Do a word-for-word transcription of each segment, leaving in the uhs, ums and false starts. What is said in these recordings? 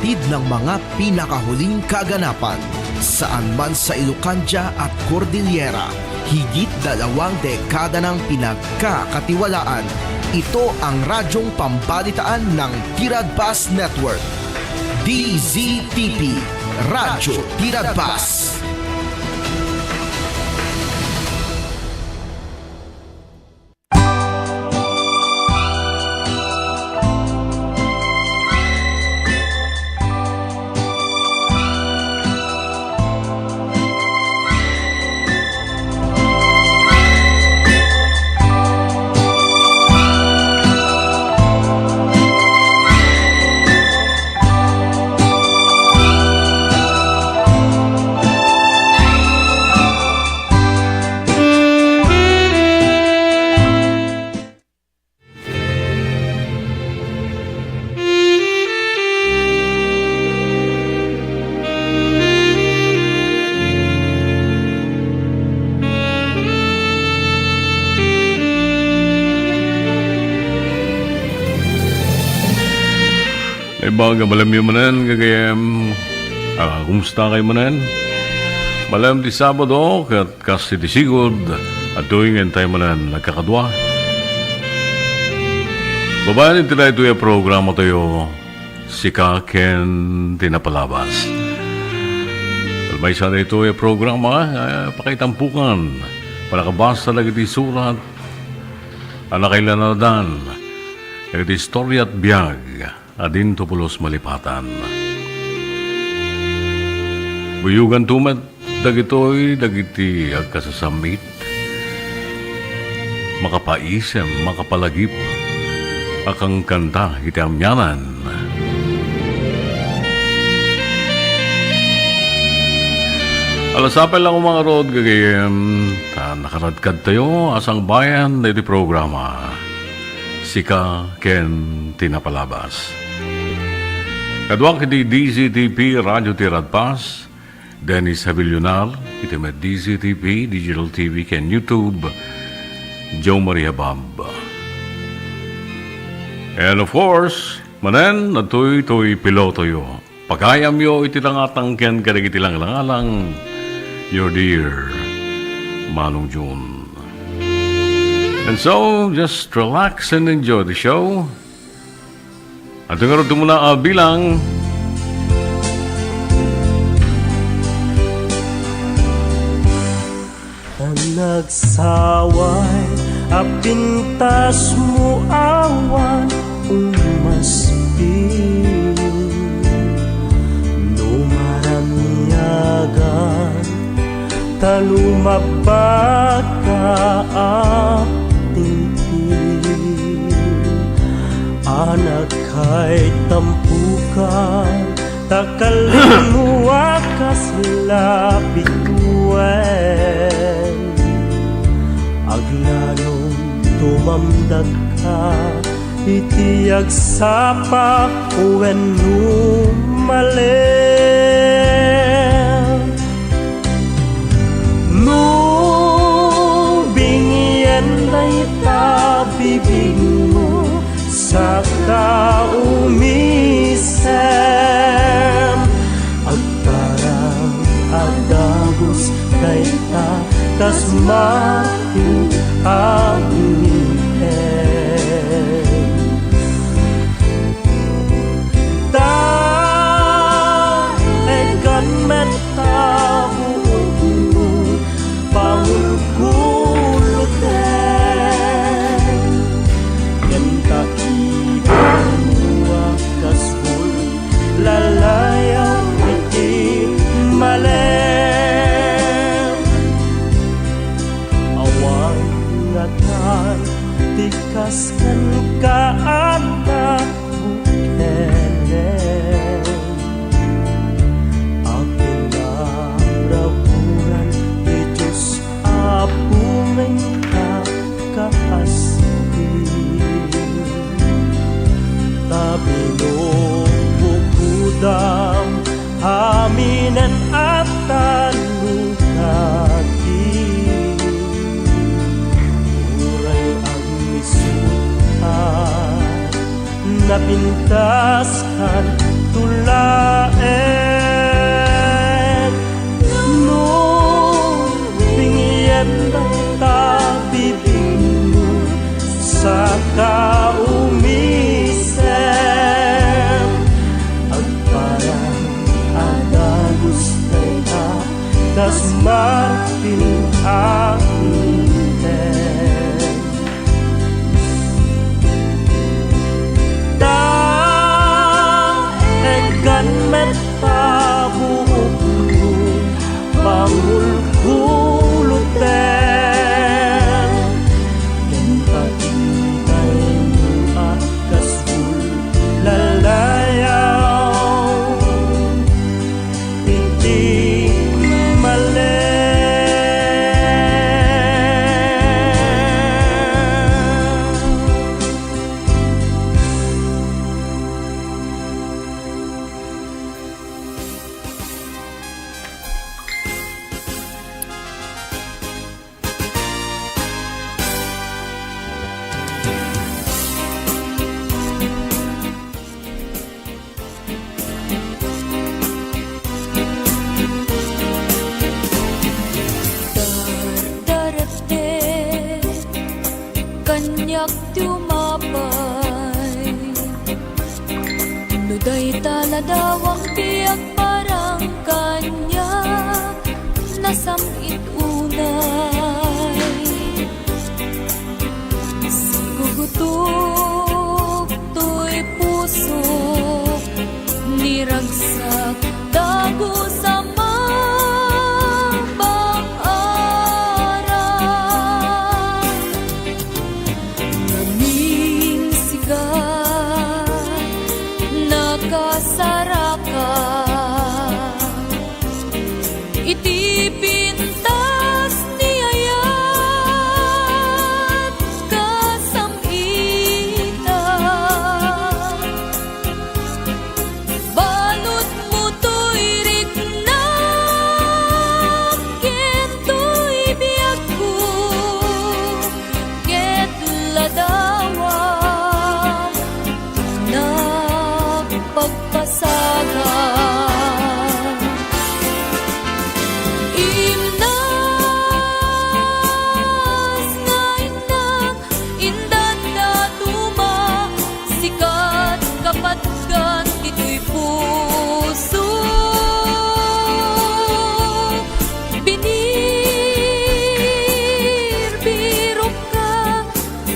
hatid ng mga pinakahuling kaganapan. Saan man sa Ilocandia at Cordillera, higit dalawang dekada nang pinagkakatiwalaan. Ito ang radyong pambalitaan ng Tiradpas Network. D Z T P, Radyo Tiradpas. Naimbag a malemyo manen, gagayyem. Ah, kumusta kayo manen? Malem ti Sabado, ket kas iti sigud, adtoy nga intay manen nagkakadua. Babaen iti daytoy a programa tayo, Sika ken ti Napalabas. Maysa daytoy a programa, eh, pakaitampukan, panakabasa dagiti surat a nakailanadan dagiti istorya at biag a dinto pulos malipatan. Buyoganto met dagitoy dagiti agkasasammit, makapaisem, makapalagip a kankanta iti amianan. Alas sapay lang, mga rod, gagayyem, ta nakaradkadtayo a sangbayan daytoy programa. Sika ken ti Napalabas. Kaduak iti D Z T P Radio Tiradpas, Dennis Havillonar, iti met D Z T P, Digital T V ken YouTube, Joe Maria Bab. And of course, manen, adtoy toy pilotoyo. Pagayamyo iti langatang ken kadagiti langalangalang, your dear Manong Jun. And so, just relax and enjoy the show. At ngarud tumuna a bilang. Nagsaway a pintasmo awan umasbin. No maramiagan ta lumabaka a tingting, anak kay tampukan, ta kalimo a kasla bituen. Aglanom tumamdakka iti agsapa wenno malem. No bingien dayta bibigmo, saka umisem. Agtarang a dagus dayta kas makin a bingiem. Ta egan met ta buotmo, pangulkuloten. Ken ta ibanuak kas bul, lalayaw iti malem. Awan ngatan ti kas kenka, adda bukel. Akin a raburan ti Dios a bumengka kaasti. Ta binubukodam aminen a talukati. Uray agmisuot a napintas kanto la ti umapay. No dayta ladawam ti agparang kaniak, nasam-it unay. Sigugutok toy pusok, ni ragsak dagus a mabang-aran. Ngamin sika, nakasaraka iti pintas ni ayat kasam-ita. Baludmo toy riknak ken toy biagko, ket ladawam nagpagpasamak. Imnas nga innak, indaddaduma, sikat kapatgan ditoy puso. Binirbirokka,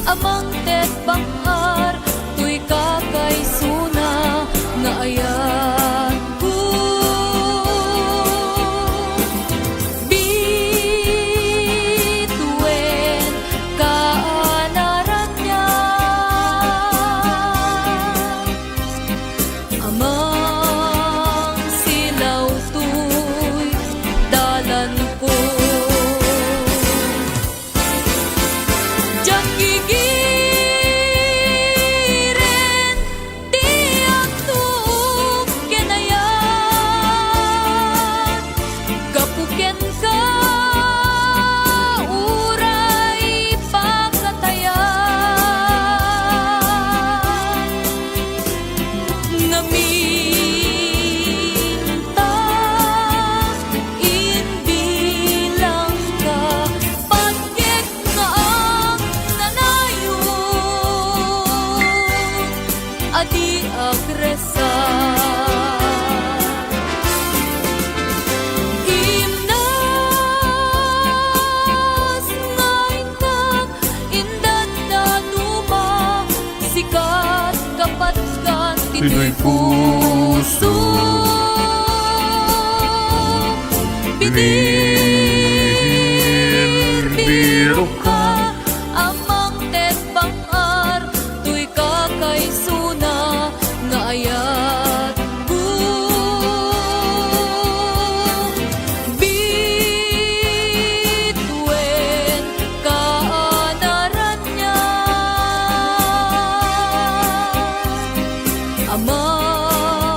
a mangted bang-ar toy kakaisuna nga ayatko. Bituen kaanaranian, amang silaw toy dalanko. Diak gigiren ti agtuok ken ayat gapu kenka, uray pakatayan. Ngamin ta imbilangka, patgek nga agnanayon a di agresar. Imnas nga innak, indaddaduma, sikat kapatgan ditoy puso. Binirbirokka, amang tedbang-ar toy kakaisuna nga ayatko. Bituen kaanaranian, amang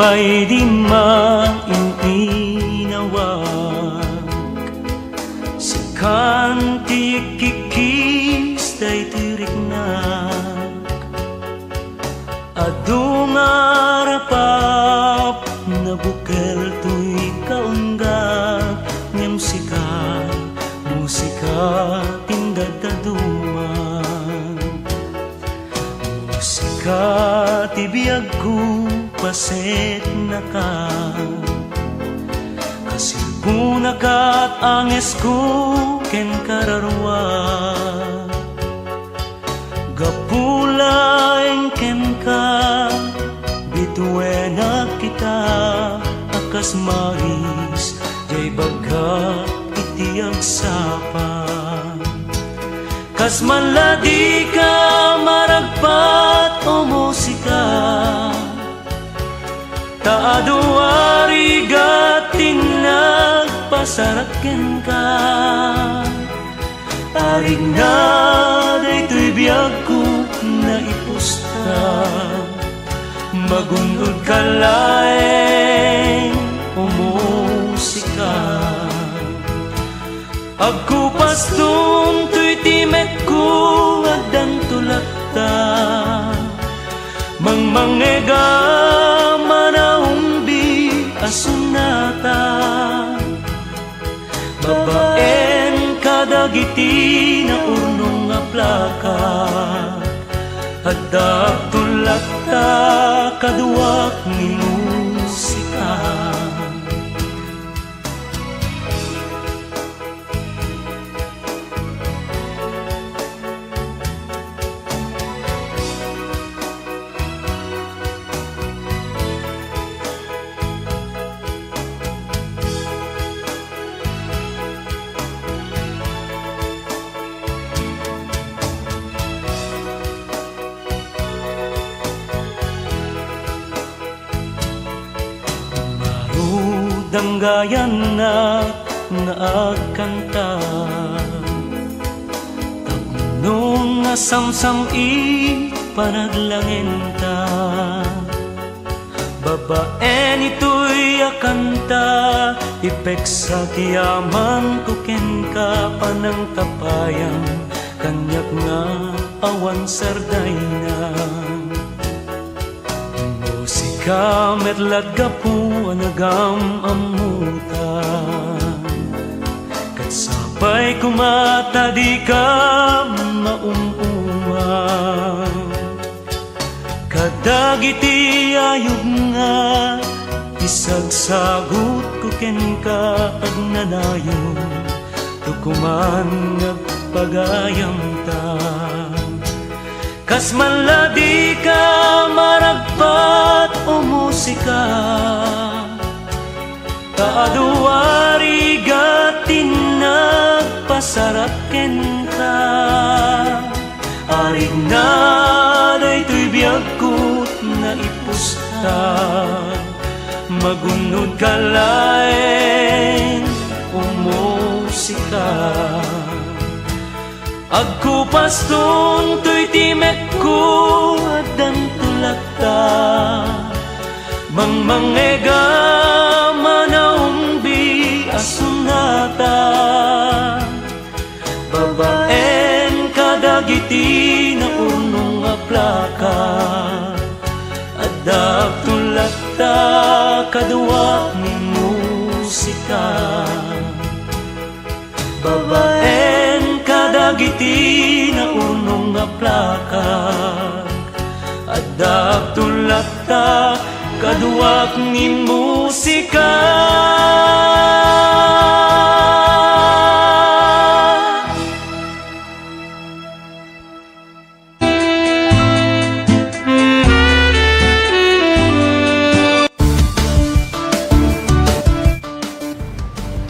Ay di maininawak, sikan ti ikkikkis daytoy riknak. Adu nga rapap, nabukel toy kaunggak, ngem sika, musika ti inggad dadduma. Musika ti biagko, pasetnaka. Kasilponak ket angesko ken kararua. Gapu laeng kenka, bituenak kita a kas mais, diay bagak iti agsapa. Kas man la dika maragpat, o musika, ta adu a rigat ti nagpasarak kenka. Arigna daytoy biagko, naipusta, magun-odka laeng, o musika. Agkupaston toy timekko, addanto latta, mangmangngeg a manaumbi a sonata. Babaen kadagiti naurnong a plaka, adda agtulakta kaduak ni musika. Marudanggayannak nga agkanta, tapno nga samsam-it panaglangenta. Babaen itoy a kanta, ipeksak ti yamanko kenka, panangtapayam kaniak nga awan sardayna. Musika met lat gapu a nagam-ammutan, ket sapay koma ta dika maum-uma kadagiti ayub nga isagsagutko kenka, agnanayon, tukuman nga agpagayamta. Kas man la dika maragpat, o musika, ta adu a rigat ti nagpasarak kenka. Arigna daytoy biagko, naipusta, magun-odka laeng, o musika. Agkupaston toy timekko, addanto latta, mangmangngeg a manaumbi a sonata. Babaen kadagiti naurnong a plaka, adda agtulakta kaduak ni musika. Babaen kadagiti naurnong a plaka, adda agtulakta kaduak ni musika.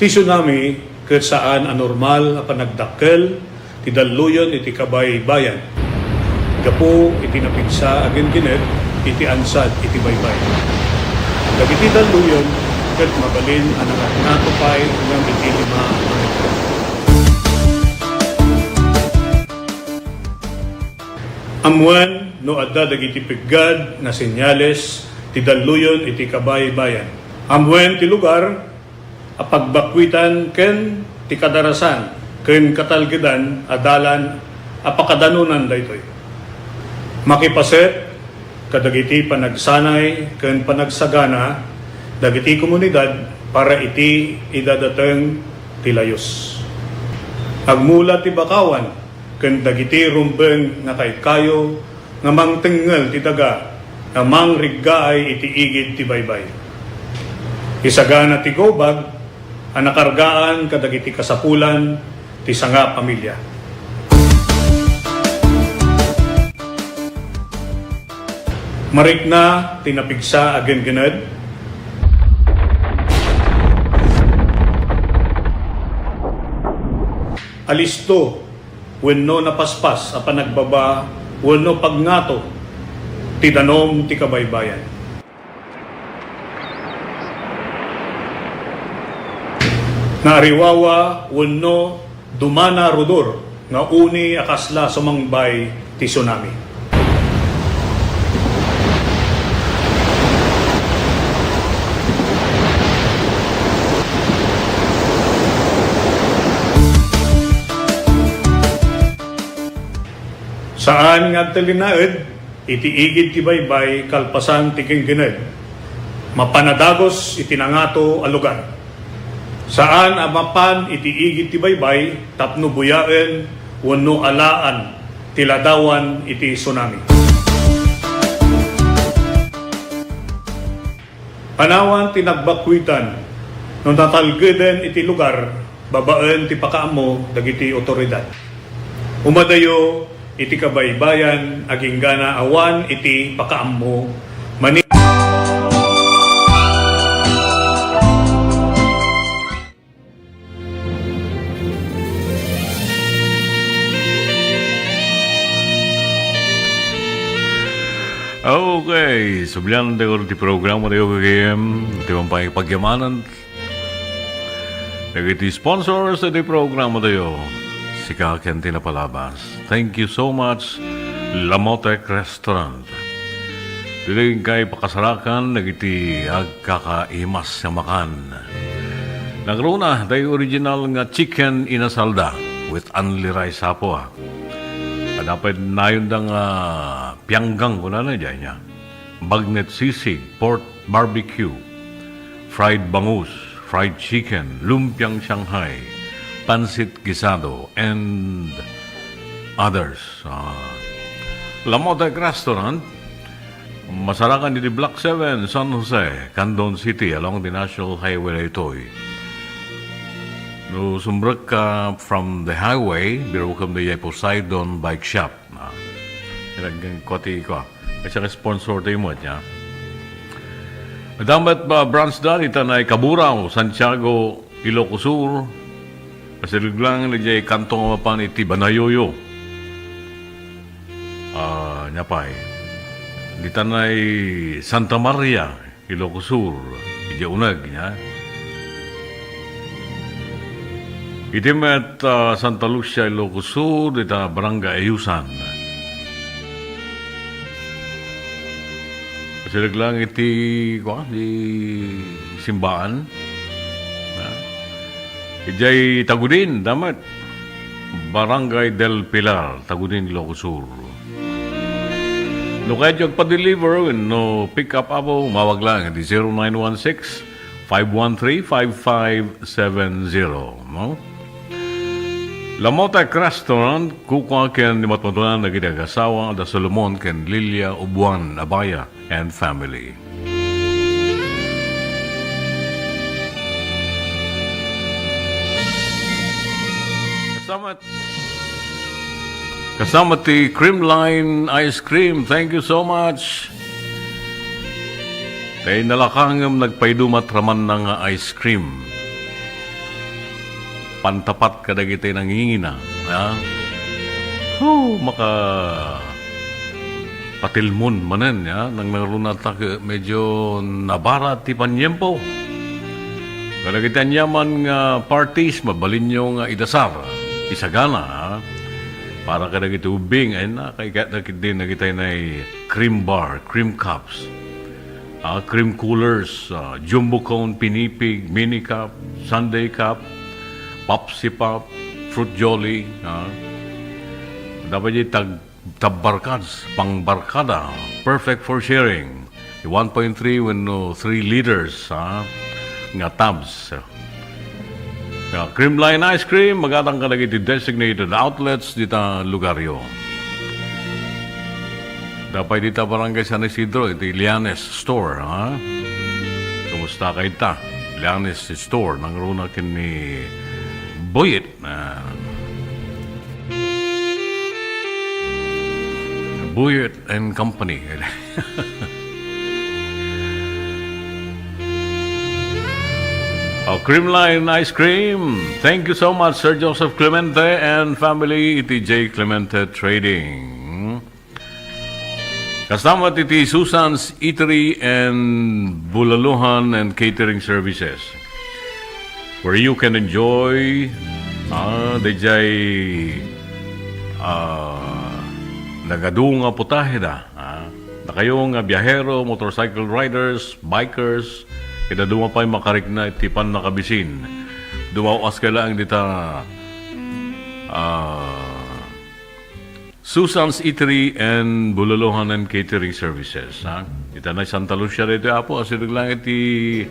Ti tsunami ket saan a normal a panagdakkel ti dalluyon iti kabaybayan. Gapu iti napigsa a ginginet iti ansad iti baybay. Dagiti dalluyon ket mabalin a nangatngato pay ngem iti lima a metro. Ammoen no adda dagiti peggad nga senyales ti dalluyon iti kabaybayan. Ammuen ti lugar a pagbakkuitan ken ti kadarasan ken katalgedan a dalan a pakadanonan daytoy. Makipaset kadagiti panagsanay ken panagsagana dagiti komunidad para iti idadateng ti layus. Agmula ti bakawan ken dagiti rumbeng nga kaykayo nga mangtengngel ti daga nga mangriggaay iti igid ti baybay. Isagana ti gubag a nakargaan kadagiti kasapulan ti sangapamilya. Marikna ti napigsa a genggened. Alisto wenno napaspas a panagbaba wenno pagngato ti danum ti kabaybayan. Naariwawa wenno dumana rudor nga uni a kasla sumangbay ti tsunami. Saan nga agtalinaed iti igid ti baybay kalpasan ti genggened, mapan a dagus iti nangato a lugar. Saan a mapan iti igid ti baybay tapno buyaen wenno alaan ti ladawan iti tsunami. Panawan ti nagbakkuitan no natalgeden iti lugar babaen ti pakaammo dagiti otoridad. Umadayo iti kabaybayan agingga awan iti pakaammo mani. Okay, sublian tayo ti programa tayo, K M. Iti man pay pagyamanan dagiti sponsors iti programa tayo. Sika ken ti napalabas. Thank you so much, Lamotek Restaurant. Ditoy kay pakasarakan dagiti agkakaimas nga makan. Nagruna, day original nga chicken inasalda with only rice apo, ah. Adda pay nayonda nga pianggang kunana, diay niya. Bagnet sisig, pork barbecue, fried bangus, fried chicken, lumpiang Shanghai, pansit guisado, and others. Ah, Lamotek Restaurant, masarakan iti Block seven, San Jose, Candon City, along the National Highway daytoy. No sumrekka from the highway, birukem diay Poseidon Bike Shop. Ah, ilagyan ko ti ko. Kasi sponsor tayo mo niya. Damat ba branch da, ita na Caburaw, Santiago, Ilocos Sur. Kasi lang na diay kanto nga mapan iti Banayoyo. Ah, nia pay. Dita na Santa Maria, Ilocos Sur, idiay uneg, nia. Iti met, ah, Santa Lucia, Ilocos Sur, dita Barangay Ayusan. Silag lang iti, kuwan, di simbaan. Ha? Idiay Tagudin, damat. Barangay del Pilar, Tagudin, Ilocos Sur. No kayatyo agpa-deliver wenno pick up apo, umawag lang iti zero nine one six, five one three, five five seven zero, no? Lamotek Restaurant, kukua ken ni matmatunan dagiti agasawa da Solomon ken Lilia Ubuan Abaya and family. Kasama Kasama ti Creamline Ice Cream. Thank you so much. Tay nalakangem nagpaidumat ramanna nga ice cream. Pantapat kadagiti nangingina, ha? Hu, maka patilmon manen, ya. Nang nangruna ta ke-, medyo nabara ti paniempo. Kadagiti aniaman nga parties, mabalinyo nga idasar, isagana, ha? Para kadagiti ubbing, ay na, kay, kay, kay, din, nagitay na cream bar, cream cups. Ah, cream coolers, ah, jumbo cone, pinipig, mini cup, sundae cup, Popsy Pop, fruit jolly, ah. Dapat di tag-, tabbarkads, pangbarkada, perfect for sharing. One point three wenno three liters, ah, nga tubs. Nga Creamline Ice Cream, magatang kadagiti designated outlets dita lugaryo. Dapat dita Barangay San Isidro, iti Lianes Store, ha? Kumusta kayta? Lianes Store, nangruna ken ni Buyet. Ah. Buyet and Company. Oh, Creamline Ice Cream. Thank you so much, Sir Joseph Clemente and family, iti J Clemente Trading. Kasta met iti Susan's Eatery and Bulaluhan and Catering Services, where you can enjoy, ah, dayjay, ah, nagadu nga putahe da, ah. Dakayo nga biahero, motorcycle riders, bikers, ket adu pay makarikna iti pannakabisin. Dumaw-as kay laeng dita, ah, Susan's Eatery and Bulaluhan and Catering Services, ha? Ita na Santa Lucia dito, Apo. Asideg lang iti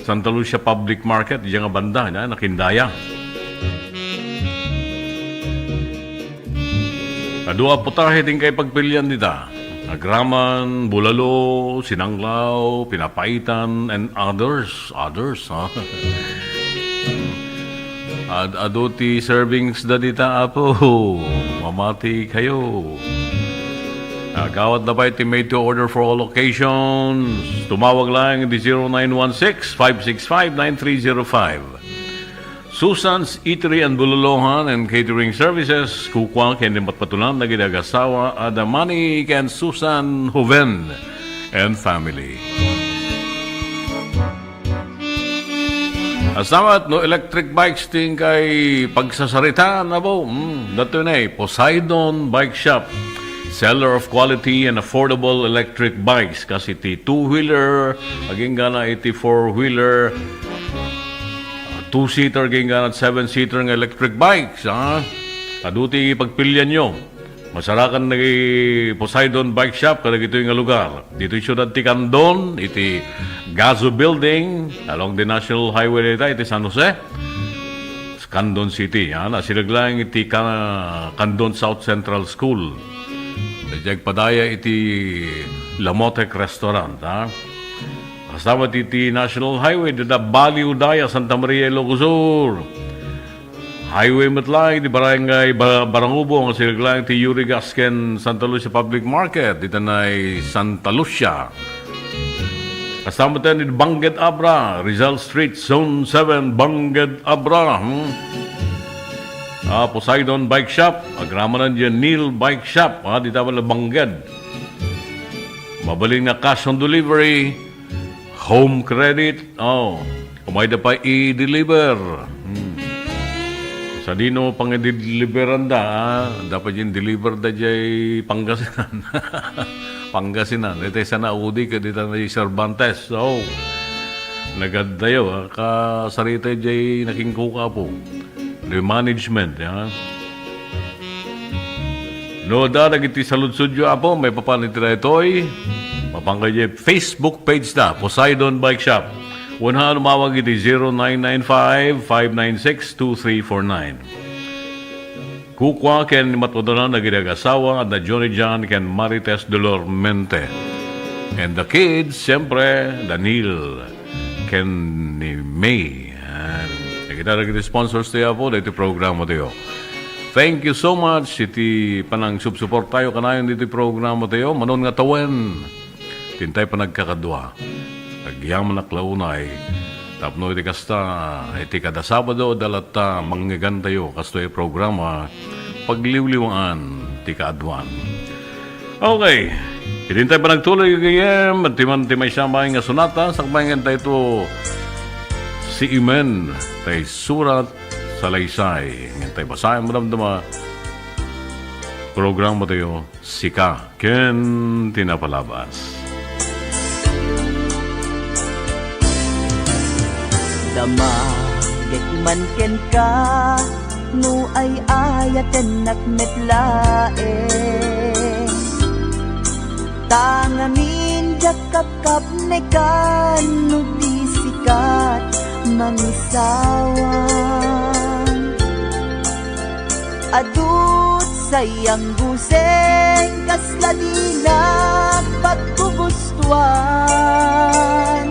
Santa Lucia Public Market, diyan nga banda, na, nakindaya. Adu a putahe ti inkay pagpilian dita. Agraman, bulalo, sinanglaw, pinapaitan, and others. Others, ha? Ad-adu ti servings da dita, Apo. Mamati kayo. Agawat na pay ti made to order for all occasions. Tumawag lang di zero nine one six, five six five, nine three zero five. Susan's Eatery and Bulolohan and Catering Services, kukua ken ni matpatulan dagiti agasawa a da Manny ken Susan Joven and family. Asamat no electric bikes ti inkay pagsasaritaan, abo? Hmm, datoy na, Poseidon Bike Shop, seller of quality and affordable electric bikes. Kas iti two-wheeler, agingga na iti four-wheeler, two-seater, agingga na seven-seater nga electric bikes, ha? Adu ti pagpilianyo. Masarakan ni Poseidon Bike Shop kadagitoy nga lugar. Ditoy siudad ti Candon, iti Gazo Building, along the National Highway dita, iti San Jose. Candon City, ha? Nasideg lang iti Ka-, Candon South Central School. Daydiay agpadaya iti Lamotek Restaurant, ha? Kasama ti, ti National Highway, dida Baliw Daya, Santa Maria, Ilocos Sur. Highway met laeng iti Barangay Ba-, Barangubo, nga nasideg lang ti Yurigas ken Santa Lucia Public Market, dita na Santa Lucia. Kasama tayo ni Bangked Abra, Rizal Street, Zone seven, Bangked Abra, hmm? Ah, Poseidon Bike Shop, agramanan di Neil Bike Shop, ah, dita pala Bangked. Mabalin nga cash on delivery, home credit, oh, umayda pay i-deliver. Hmm. Sadino pang i-deliveranda, ah? Dapat yung deliver da jay Pangasinan. Pangasinan. Ito yung sana udi ka dito na yung Cervantes. So, nagadayo, ah. Kasarita jay nakingkuka po. The management, ah. No, da, dagiti saludsodyo, Apo, maipapan iti daytoy. Mapan kay Facebook page ta, Poseidon Bike Shop. Wenno umawag iti zero nine nine five, five nine six, two three four nine. Kukua ken ni matpatulan dagiti agasawa, adda Johnny John ken Marites Dolormente. And the kids, siyempre, Daniel ken ni May. Yan. Dagita dagiti sponsors tayo po, dagiti programa tayo. Thank you so much iti panangsubsuportayo kanayon diti programa tayo. Manon nga tawen, tintay panagkakadua. Agyamanak launay. Tapno iti kasta, iti kada Sabado, dalatta, mangngegentayo. Kastoy programa, Pagliwliwaan ti Kaaduan. Okay. Idintay panagtuloy, gayem, ti man ti maysa maay nga sonata, sakbay ngentay to si Imen, tay surat, salaysay. Ngentay basaen, madamdama, programa tayo, Sika, ken ti napalabas. Damagek man kenka no ay-ayatennak met laeng. Ta ngamin diak kapkapnekan no di sikat mangisawan. Adut sayang guseng kasla dinak paggugustuan.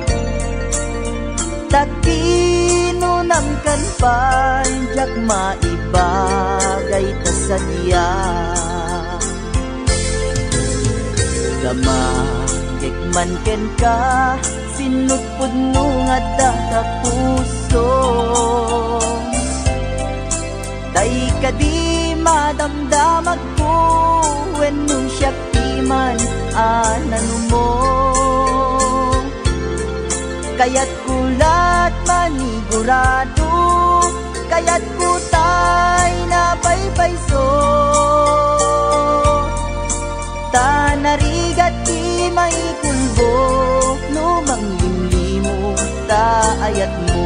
Ta kinunam kan pay diak maibagay ta sadia. Damagek man kenka, sinutpudno nga adda ta puso. Tay kadi madamdamagko wenno siak ti man a nanumo. Kayatko lat manigurado, kayatko tay napaypayso. Ta narigat ti maikulbo no manglimlimo ta ayatmo.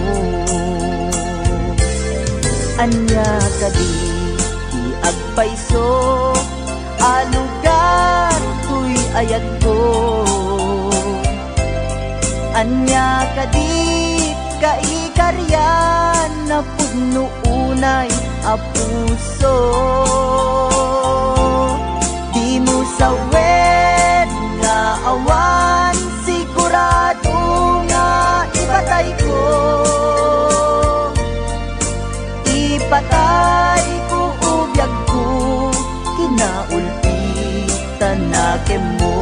Ania kadi ti agpayso a lugar toy ayatko? Ania kadi kaikarian a pudno unay a puso? Dimo sawen nga awan sigurado nga ipatayko. Ipatayko o biagko, kinaulpitan a kenmo.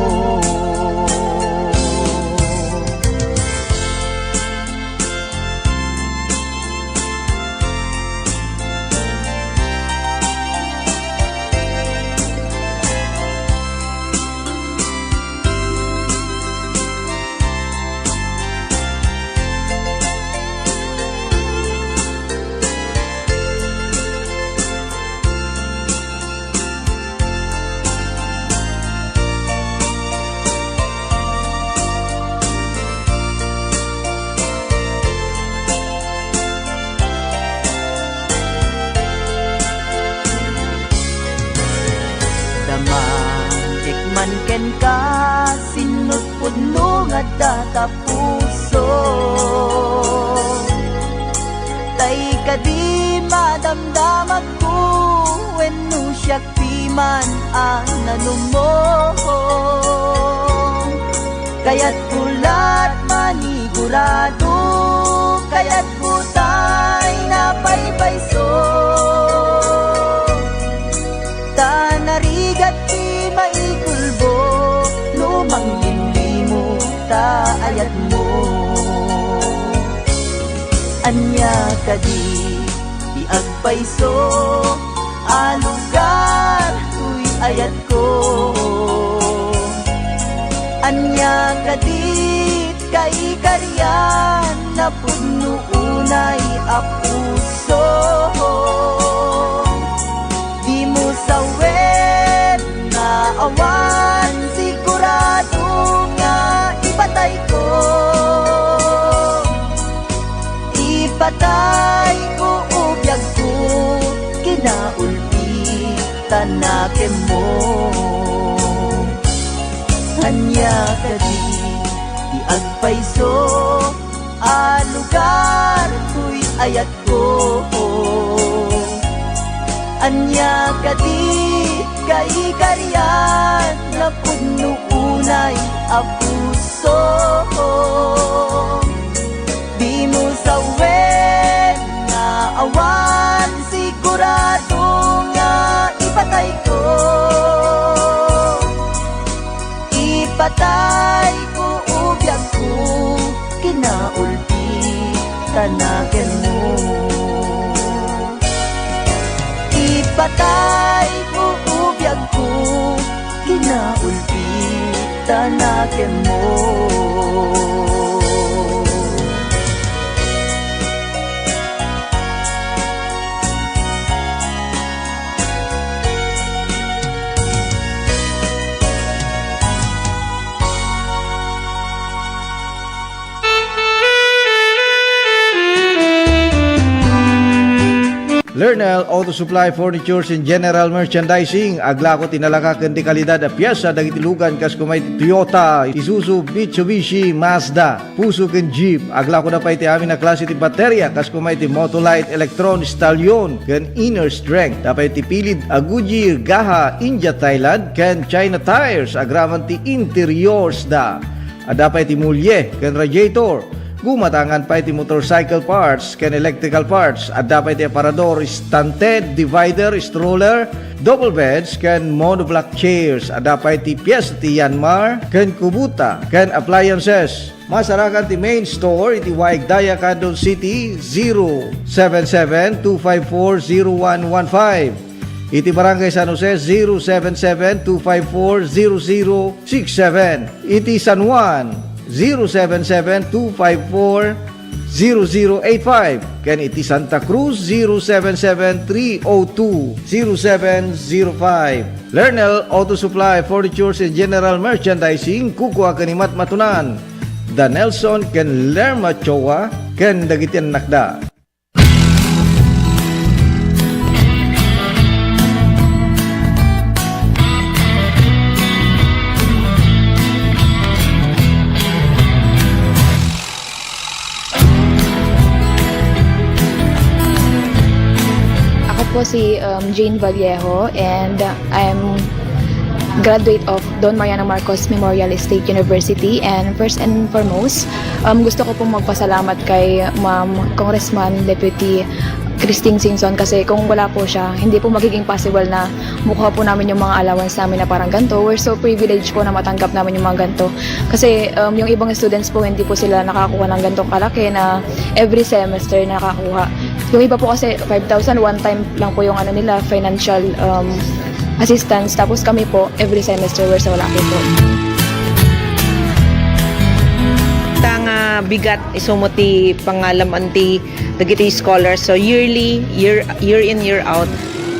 Damagek man kenka, sinutpudno nga adda ta puso. Tay kadi madamdamagko wenno siak ti man a nanumo. Kayatko lat manigurado, kayatko tay napaypayso. Ta narigat ti maikulbo no manglimlimo ta ayatmo. Ania kadi ti agpayso a lugar toy ayatko? Ania kadi kaikarian a pudno unay a puso? Dimo sawen nga awan sigurado nga ipatayko. Ipatayko o biagko, kinaulpitan a kenmo. Ania kadi ti agpayso a lugar toy ayatko? Ania kadi kaikarian a pudno unay a puso? Dimo sawen nga awan sigurado nga ipatayko. Ipatayko o biagko, kinaulpitan a kenmo. Ipatayko o biagko, kinaulpitan a kenmo. Eternal Auto Supply Furnitures and General Merchandising. Aglako ti nalaka ken di kalidad a piesa dagiti lugan kas kuma iti Toyota, Isuzu, Mitsubishi, Mazda. Puso ken Jeep. Aglako da pay ti amin a klase ti bateria, kas kuma iti Motolite, Electron, Stallion, ken Inner Strength. Da pay ti pilid a Goodyear, Gaha, India, Thailand, ken China tires. Agraman ti interiors da. Adda pay ti mulye ken radiator. Gumatangan pay ti motorcycle parts ken electrical parts. Adda pay ti aparador, stand tent, divider, stroller, double beds, ken monoblock chairs. Adda pay ti piyes ti Yanmar ken Kubota ken appliances. Masarakan ti main store iti Waig Daya, Candon City, zero seven seven two five four zero one one five. Iti Barangay San Jose, zero seven seven two five four zero zero six seven. Iti San Juan, zero seven seven two five four zero zero eight five. Ken iti Santa Cruz, zero seven seven three oh two zero seven zero five. Lernel Auto Supply, Furnitures and General Merchandising, kukua ken ni Matmatunan. Da Nelson ken Lerma Choa ken dagiti annakda. Ako po si, um, Jane Vallejo, and I'm graduate of Don Mariano Marcos Memorial State University. And first and foremost, um, gusto ko pong magpasalamat kay Ma'am Congressman Deputy Christine Singson, kasi kung wala po siya, hindi po magiging possible na makuha po namin yung mga allowance namin na parang ganito. We're so privileged po na matanggap namin yung mga ganito. Kasi, um, yung ibang students po, hindi po sila nakakuha ng ganitong kalaki na every semester nakakuha. Yung iba po kasi, five thousand one time lang po yung ano nila, financial, um, assistance. Tapos kami po, every semester, we're so lucky po. Ta nga bigat, isumo ti pangalam-an ti dagiti scholars. So, yearly, year, year in, year out,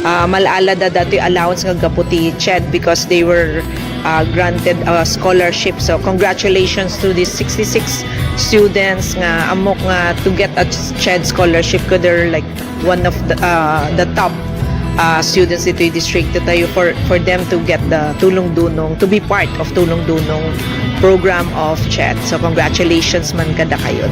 ah, mal-ala da datoy allowance nga gapu ti CHED because they were, ah, granted a scholarship. So, congratulations to these sixty-six students nga ammok nga to get a CHED scholarship, 'cause they're, like, one of the, ah, the top, ah, students ditoy distrito tayo for, for them to get the Tulong Dunong, to be part of Tulong Dunong program of CHED. So, congratulations man kadakayo.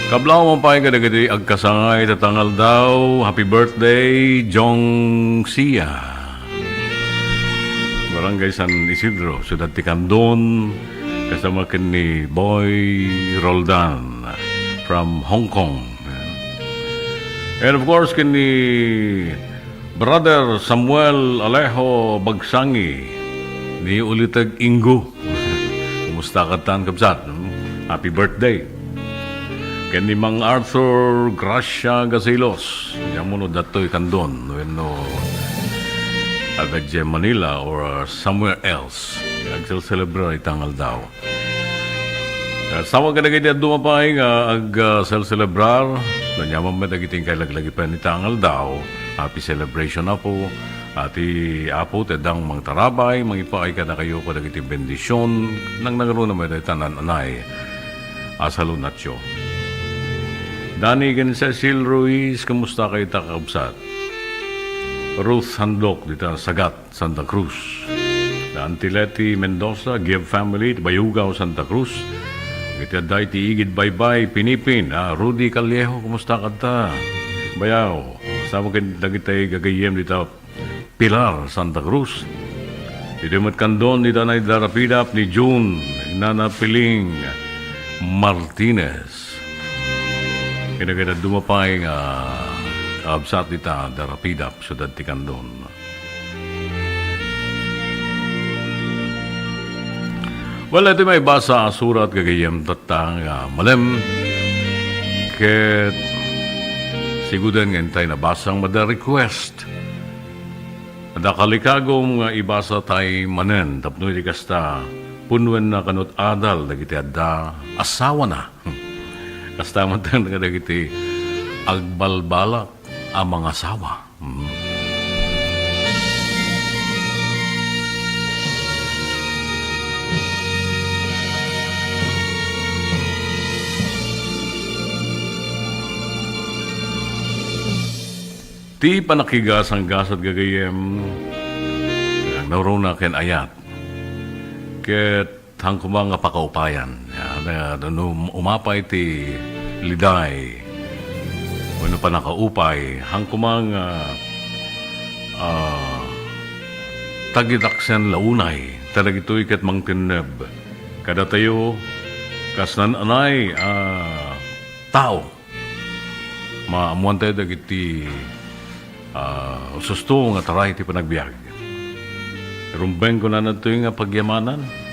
Kablaw man pay kadagiti agkasangay ita nga aldaw. Happy birthday, Jong Sia. Barangay San Isidro, Siudad ti Candon, kasama ken ni Boy Roldan from Hong Kong. And of course, ken ni Brother Samuel Alejo Bagsangi, ni Uliteg Ingo. Kumusta ka tan, kabsat? Hmm? Happy birthday. Ken ni Mang Arthur Gracia Gasilos. Diammo no datoy Candon, wenno adda idiay Manila or somewhere else. Agselselebrar ita nga aldaw. Kasama kadagiti adu pay nga ag, ah, selselebrar, ania man met dagiti inkay laglagipen ita nga aldaw. Happy celebration, Apo. A ti Apo ti addang mangtarabay, mangipaay kadakayo kadagiti bendision, nangnangruna met dayta naan-anay a salunatyo. Dani ken Cecil Ruiz, kumusta kayo ta, kakabsat? Ruth Handok, dita Sagat, Santa Cruz. Da Auntie Leti Mendoza, Gibb family, Bayugaw, Santa Cruz. Iti adda iti Igid Baybay, Pinipin, ah, Rudy Callejo, kumusta kadta? Bayaw, sama ken dagiti gagayyem dita Pilar, Santa Cruz. Iti met Candon, dita Nay Darapidap ni June, Nana Piling Martinez. Kinakita dumapay nga absat dita Darapidap, Siudad ti Candon. Well, iti maibasa a surat gagayyem tatta nga malem. Ket siguden nga intay nabasang mada request. Adda kalikagom nga ibasa tay manen tapno iti kasta, punwenna kanut adal dagiti adda asawana. Kasta met dagiti agbalbalak a mangasawa. Mm. Ti pannakasanggasat gagayyem, nauruna ken ayat. Ket Haan koma nga pakaupayan. Ya, na, no umapay ti liday wenno pannakaupay, haan koma nga, ah, tagidaksen la unay, ta dagitoy ket mangtenneb kadatayo kas naan-anay a tao. Maammoantayo dagiti, ah, ususto nga taray ti panagbiag. Rumbeng kunana ditoy nga pagyamanan.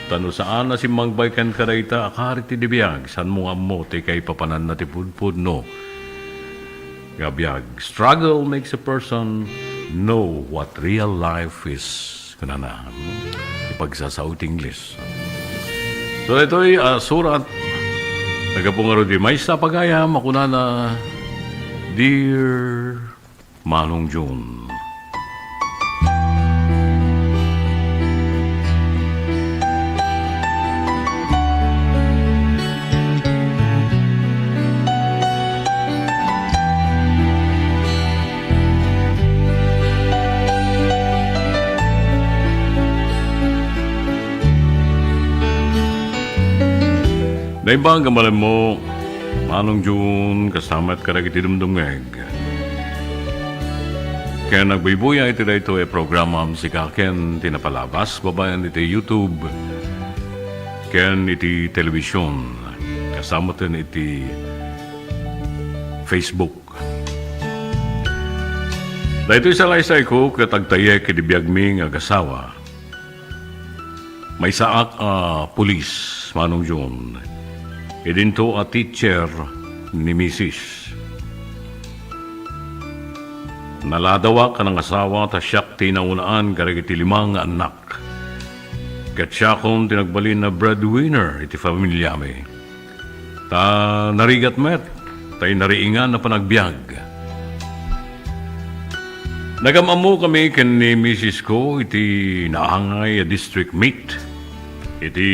Ta no saan a simmangbay kenka dayta a kari ti biag, saanmo nga ammo ti kaipapananna ti pudpudno nga biag. Struggle makes a person know what real life is. Kunana, hmm? Ipagsasao ti Ingles. So, itoy, ah, surat. Naggapu ngarud di maysa a pagayam a kunana, Dear Manong Jun. Naimbag a malemmo, Manong Jun, kasta met kadagiti dumdumngeg. Ken agbuybuya iti daytoy a programam sika ken ti napalabas babaen iti YouTube ken iti television, kasta met iti Facebook. Daytoy salaysayko ket agtayek iti biagmi nga agasawa. Maysaak a pulis, Manong Jun. Idinto a teacher ni misis. Naladawak a nangasawa ta siak ti naunaan kadagiti lima nga annak. Ket siakon ti nagbalin a breadwinner iti familiami. Ta narigat met, ta inariingan a panagbiag. Nagam-ammokami ken ni misis ko iti naangay a district meet iti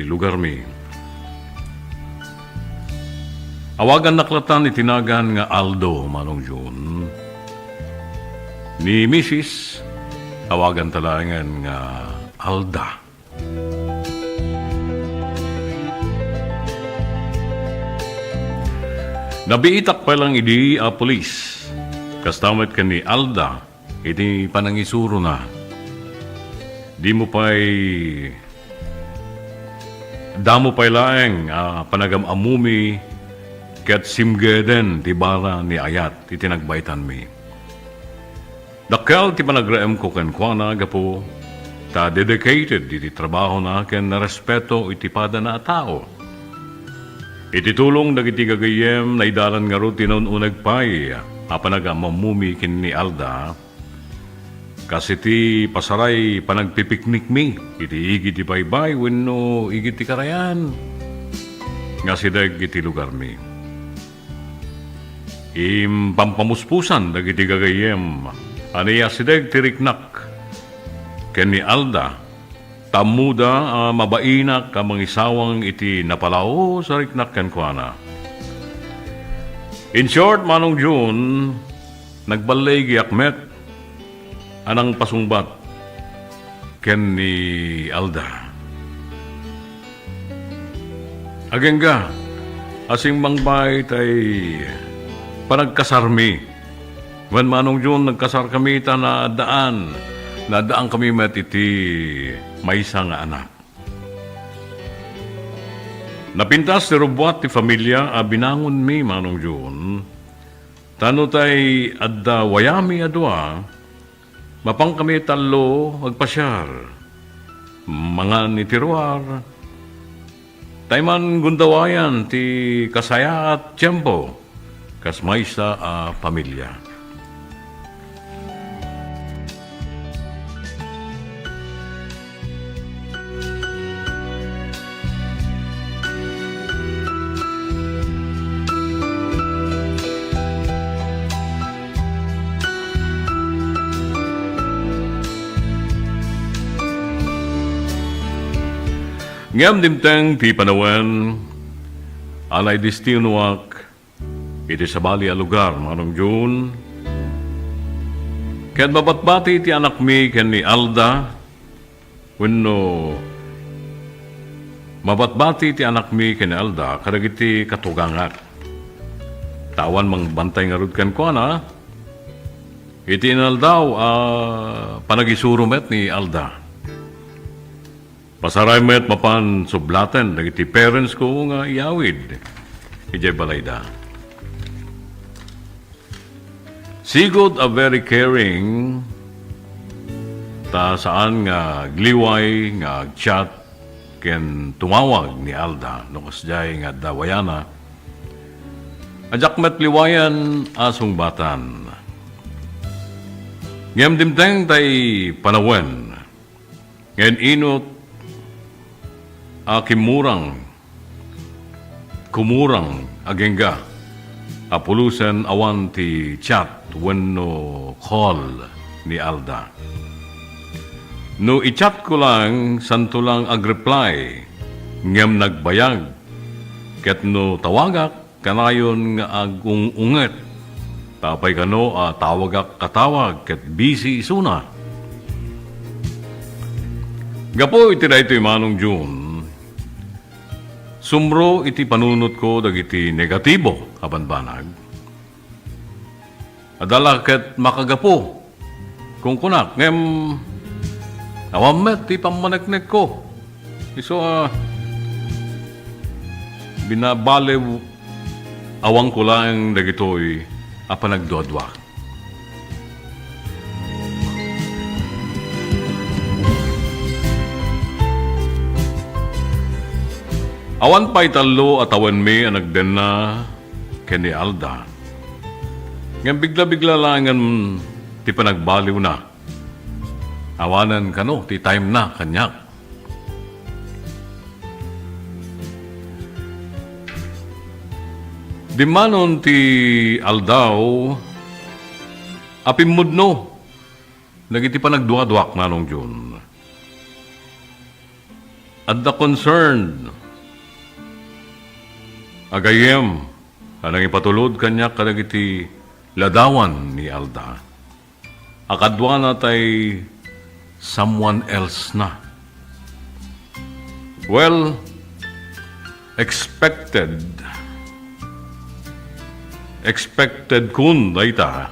lugarmi. Awagannak latan iti nagan nga Aldo, Manong Jun. Ni misis, awaganta laengen nga Alda. Nabiitak pay lang idi a pulis. Kasta met ken ni Alda iti panangisurona. Dimo pay, damo pay laeng a panagam-ammumi ket simgeden ti bara ni ayat iti nagbaitanmi. Dakkel ti panagraemko kenkuana gapu ta dedicated iti trabahona ken narespeto iti padana a tao. Iti tulong dagiti gagayyem, naidalan ngarud ti naun-uneg pay a panagam-ammumi ken ni Alda, kas iti pasaray panagpipiknikmi iti igid ti baybay wenno igid ti karayan nga asideg iti lugarmi. Impampamuspusan dagiti gagayyem a naiasideg ti riknak ken ni Alda, ta ammoda a mabainak a mangisawang iti napalaos a riknak kenkuana. In short, Manong Jun, nagballigiak met a nangpasungbat ken ni Alda. Agingga a simmangbay tay panagkasarmi. Wen, Manong Jun, nagkasarkami ta naaddaan. Naaddaankami met iti maysa nga anak. Napintas ti rubbuat ti familia a binangonmi, Manong Jun. Ta no tay adda wayami a dua, mapankami tallo agpasiar. mangan iti ruar, tay man gundawayan ti kasayaat tiempo kas maysa a pamilia. Ngem dimteng ti panawen a naidestinoak iti sabali a lugar, Manong Jun, ket mabatbati ti anakmi ken ni Alda, wenno mabatbati ti anakmi ken ni Alda kadagiti katugangak. Ta awan mangbantay ngarud kenkuana iti inaldaw a panagisuro met ni Alda. Pasaray met mapan sublaten dagiti parents ko nga iyawid idiay balayda. Sigud a very caring, ta saan nga agliway nga ag-chat ken tumawag ni Alda no kasdiay nga adda wayana. Diak met liwayan a sungbatan. Ngem dimteng tay panawen, nga in-inut a kimmurang, kumurang agingga a pulusen awan ti chat wenno call ni Alda. No i-chat ko lang, santo lang ag-reply, ngem nagbayag, ket no tawagak, kanayon nga agung-unget. Apay kano a tawagak a tawag ket busy isuna. Gapu iti daytoy, Manong Jun, sumro iti panunotko dagiti negatibo a banbanag. Adda la ket makagapu, kunkunak, ngem awan met ti pammaneknekko. Isu a binabaliw, awanko laeng dagitoy a panagduaduak. Awan pay tallo a tawenmi a nagdenna ken ni Alda. Ngem bigla-bigla laengen ti panagbaliwna. Awanen kano ti time na kaniak. Dimmanon ti aldaw a pimmudno dagiti panagduaduak, Manong Jun. Adda concerned a gayyem a nangipatulod kaniak kadagiti ladawan ni Alda. A kaduana tay someone else na. Well, expected. Expected kun dayta.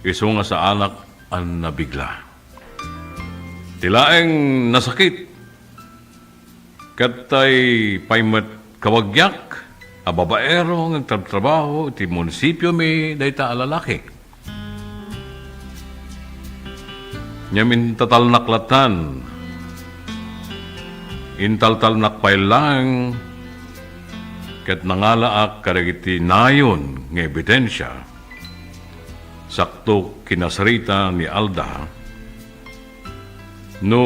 Isu nga saanak a nabigla. Ti laeng nasakit ket tay pay met kabagiak a babaero nga agtrabtrabaho iti munisipiomi dayta a lalaki. Ngem intatalnak lattan, intaltalnak pay laeng ket nangalaak kadagiti nayon nga ebidensia. Sakto kinasarita ni Alda no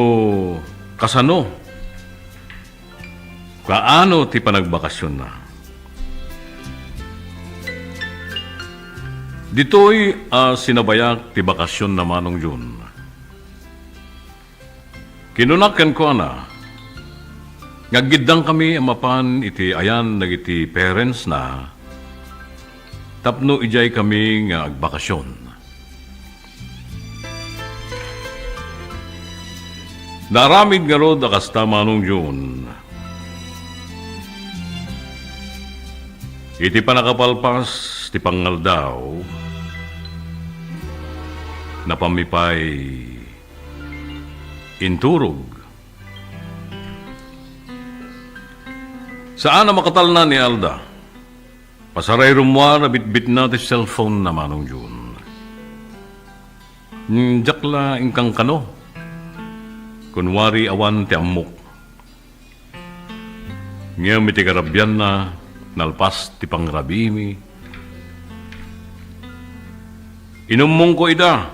kasano, kaano ti panagbakasionna. Ditoy a sinabayak ti bakasionna, Manong Jun. Kinunak kenkuana nga aggiddangkami a mapan iti ayan dagiti parents na tapno idiay kami nga agbakasion. Naaramid ngarud a kasta, Manong Jun. Iti pannakapalpas ti pangaldaw, napanmi pay inturog. Saan a makatalna ni Alda. Pasaray rummuar a bitbitna ti cellphone na, Manong Jun. Hmm, diak la inkankano. Kunwari awan ti ammok. Ngem iti karabianna, nalpas ti pangrabiimi, inummongko ida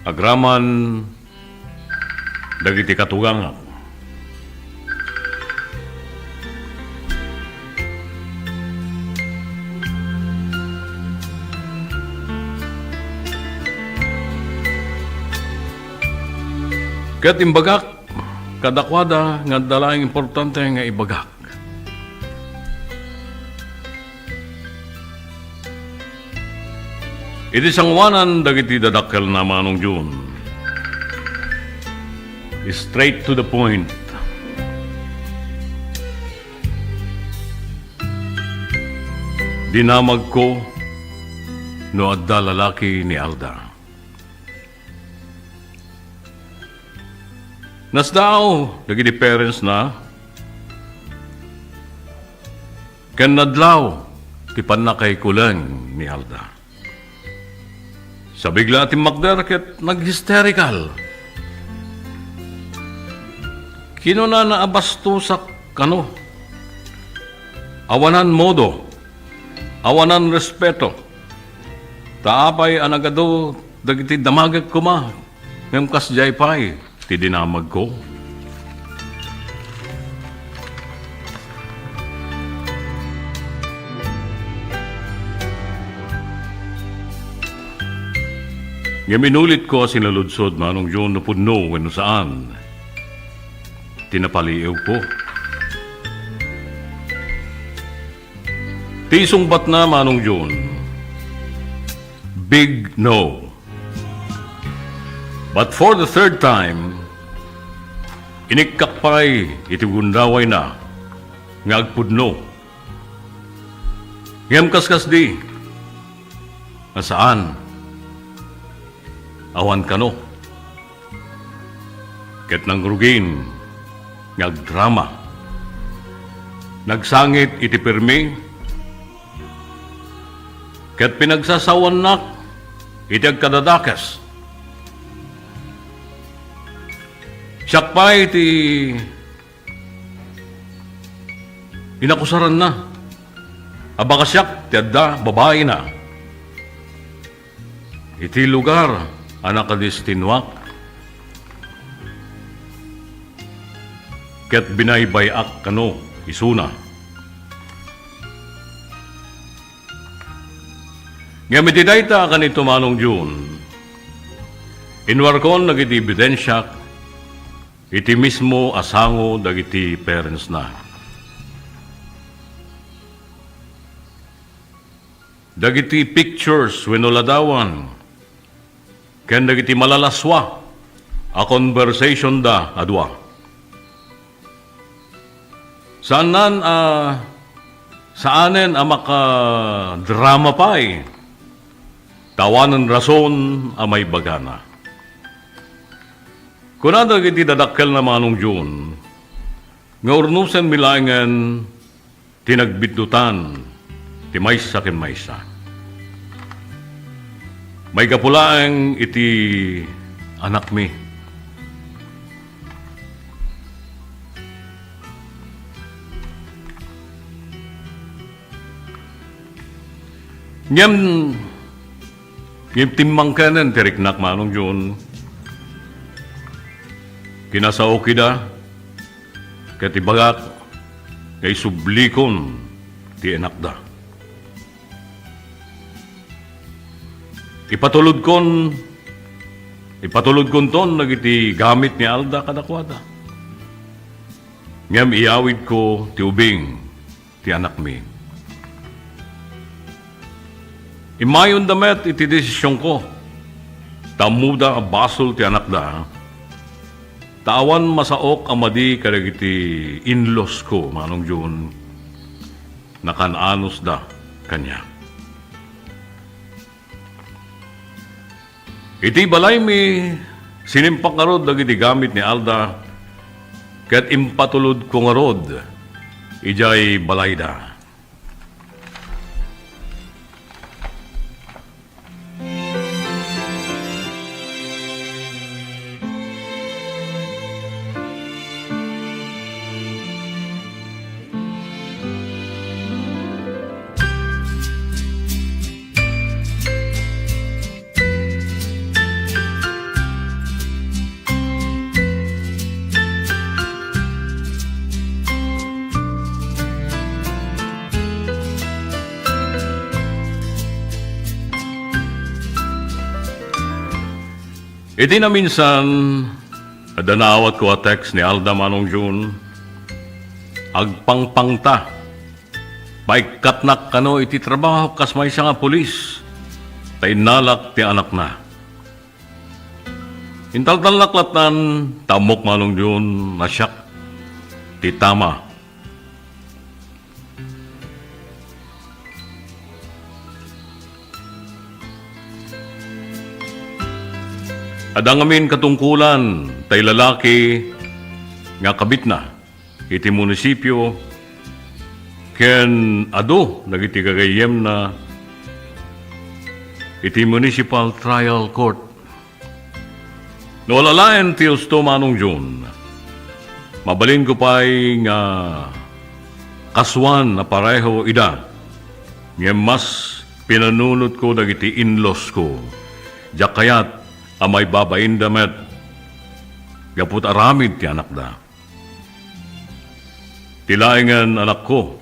agraman dagiti katugangak. Ket imbagak kadakuada nga adda laeng importante nga ibagak. Iti sangoanan dagiti dadakkelna, Manong Jun, straight to the point. Dinamagko no adda lalaki ni Alda. Nasdaaw dagiti parents na ken nadlaw ti pannakaikuleng ni Alda. Sabigla a timmakder ket nag-hysterical. Kinunana a bastosak kano. Awanan modo, awanan respeto. Ta apay a nagadu dagiti damagek koma, ngem kasdiay pay ti dinamagko. Ngem inulitko a sinaludsod, Manong Jun, no pudno wenno saan ti napaliiwko. Ti isungbatna, Manong Jun, big no. But for the third time, inikkak pay iti gundawayna nga agpudno. Ngem kaskasdi a saan, awan kano. Ket nangrugin nga agdrama. Nagsangit iti permi, ket pinagsasawannak iti agkadadakes. Siak pay ti inakusaranna a bakasiak ti adda babaina iti lugar a nakadestinoak, ket binaybay-ak kano isuna. Ngem iti dayta a kanito, Manong Jun, inwarkon dagiti ebidensiak iti mismo a sango dagiti parentsna. Dagiti pictures wenno ladawan ken dagiti malalaswa a conversationda a dua. Saanan a, saanen a makadrama pay, ta awanen rason a maibagana. Kuna dagiti dadakkelna, Manong Jun, nga urnosenmi laengen ti nagbiddutan ti maysa ken maysa. Maigapu laeng iti anakmi. Ngem, ngem timmangkenen ti riknak, Manong Jun. Kinasaok ida, ket ibagak nga isublikon ti inakda. Ipatulodkon, ipatulodkonton dagiti gamit ni Alda kadakuada. Ngem iyawidko ti ubing ti anakmi. Immayonda met iti desisionko, ta ammoda a basol ti anakda, ta awan masaok a madi kadagiti in-laws ko, Manong Jun, nakan-anosda kaniak. Iti balaymi, sinimpak ngarud dagiti gamit ni Alda, ket impatulodko ngarud idiay balayda. Iti naminsan, adda naawatko a text ni Alda, Manong Jun. Agpangpangta. Paikkatnak kano iti trabaho kas maysa nga pulis, ta innalak ti anakna. Intaltalnak lattan, ta ammok, Manong Jun, a siak ti tama. Adda ngamin katungkolan tay lalaki nga kabitna iti munisipio ken adu dagiti gagayyemna iti Municipal Trial Court. No ala laeng ti husto, Manong Jun, mabalinko pay nga kasuan a pareho ida, ngem mas pinanunotko dagiti in-laws ko. Diak kayat a maibabainda met gapu ta aramid ti anakda. Ti laengen, anakko,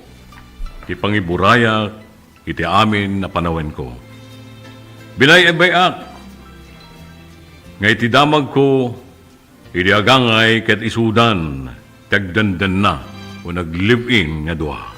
ti pangiburayak iti amin a panawenko. Binay-bayak nga iti damagko, idi agangay ket isudan ti agdandanna wenno ag-live-in nga dua.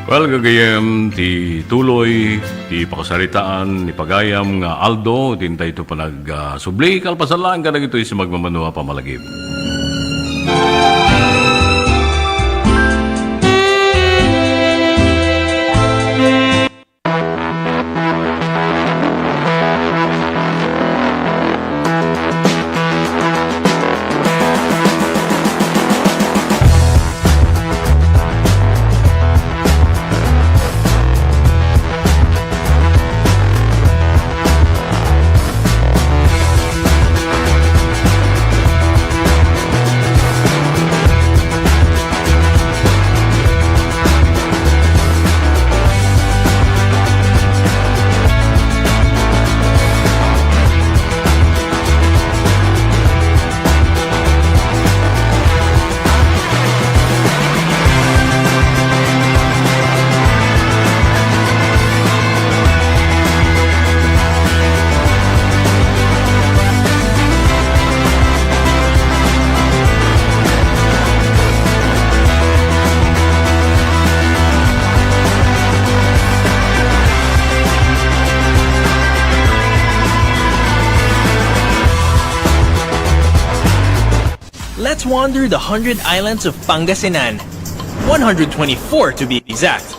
Well, gagayyem, ti tuloy ti pakasaritaan ni pagayam nga Aldo, ti intay to panag, ah, subli, kalpasan laeng kadagitoy ti magmamano a pamalagip. Let's wander the hundred islands of Pangasinan. One hundred twenty-four, to be exact.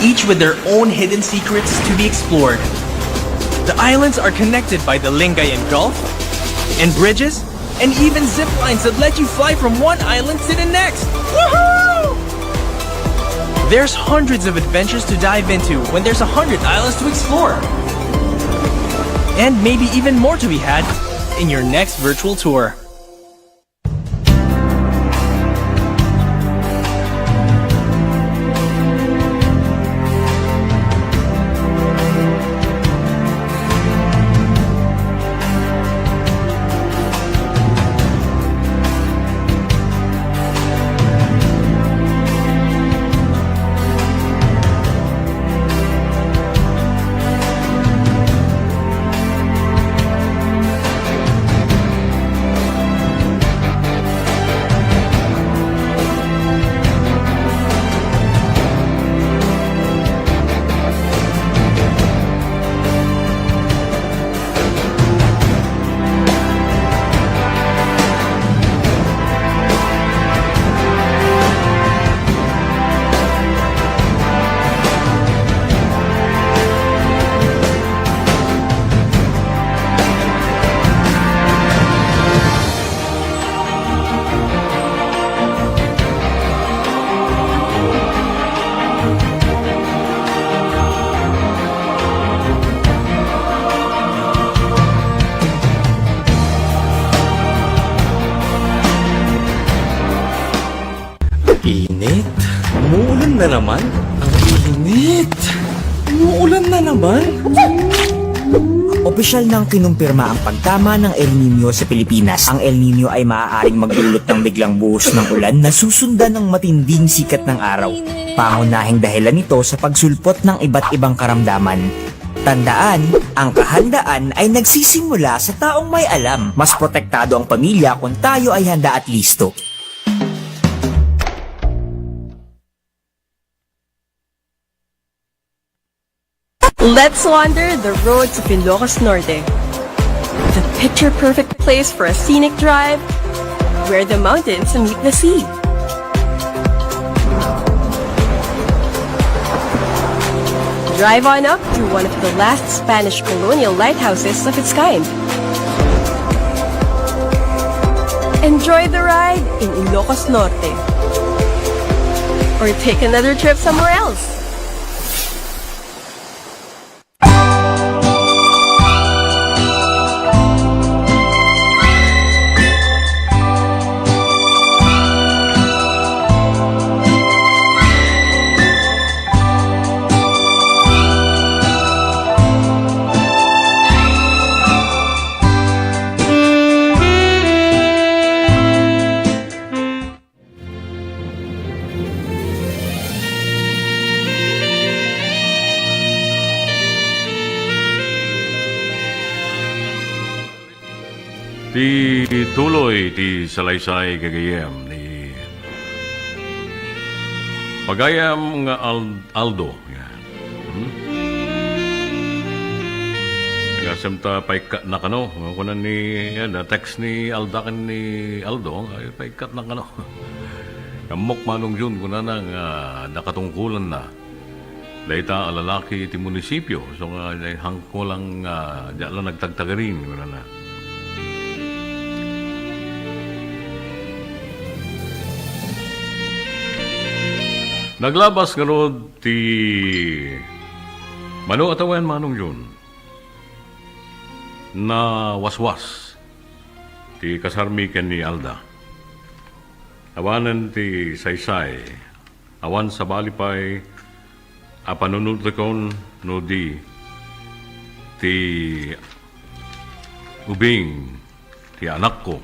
Each with their own hidden secrets to be explored. The islands are connected by the Lingayen Gulf and bridges and even zip lines that let you fly from one island to the next. Woohoo! There's hundreds of adventures to dive into when there's a hundred islands to explore. And maybe even more to be had in your next virtual tour. Na naman? Ang init! Umuulan na naman! Opisyal nang kinumpirma ang pagtama ng El Niño sa Pilipinas. Ang El Niño ay maaaring magdulot ng biglang buhos ng ulan na susundan ng matinding sikat ng araw. Pangunahing dahilan nito sa pagsulpot ng iba't ibang karamdaman. Tandaan, ang kahandaan ay nagsisimula sa taong may alam. Mas protektado ang pamilya kung tayo ay handa at listo. Let's wander the roads of Ilocos Norte. The picture-perfect place for a scenic drive where the mountains meet the sea. Drive on up to one of the last Spanish colonial lighthouses of its kind. Enjoy the ride in Ilocos Norte. Or take another trip somewhere else. Ti tuloy ti salaysay gagayyem ni pagayam nga Al-, Aldo. Yan. Hmm? Ngasem ta paikkatna kano. Kunan ni, yan, na text ni Alda ken ni Aldo, ay paikkatna kano. Ammok Manong Jun, kunana nga nakatungkulanna dayta a lalaki iti munisipio, so nga, eh, hangko lang nga, diak la nagtagtagarin, kunana. Naglabas ngarud ti mano a tawen, Manong Jun, nawaswas ti kasarmi ken ni Alda. Awanen ti saysay, awan sabali pay a panunutekon no di ti ubing ti anakko.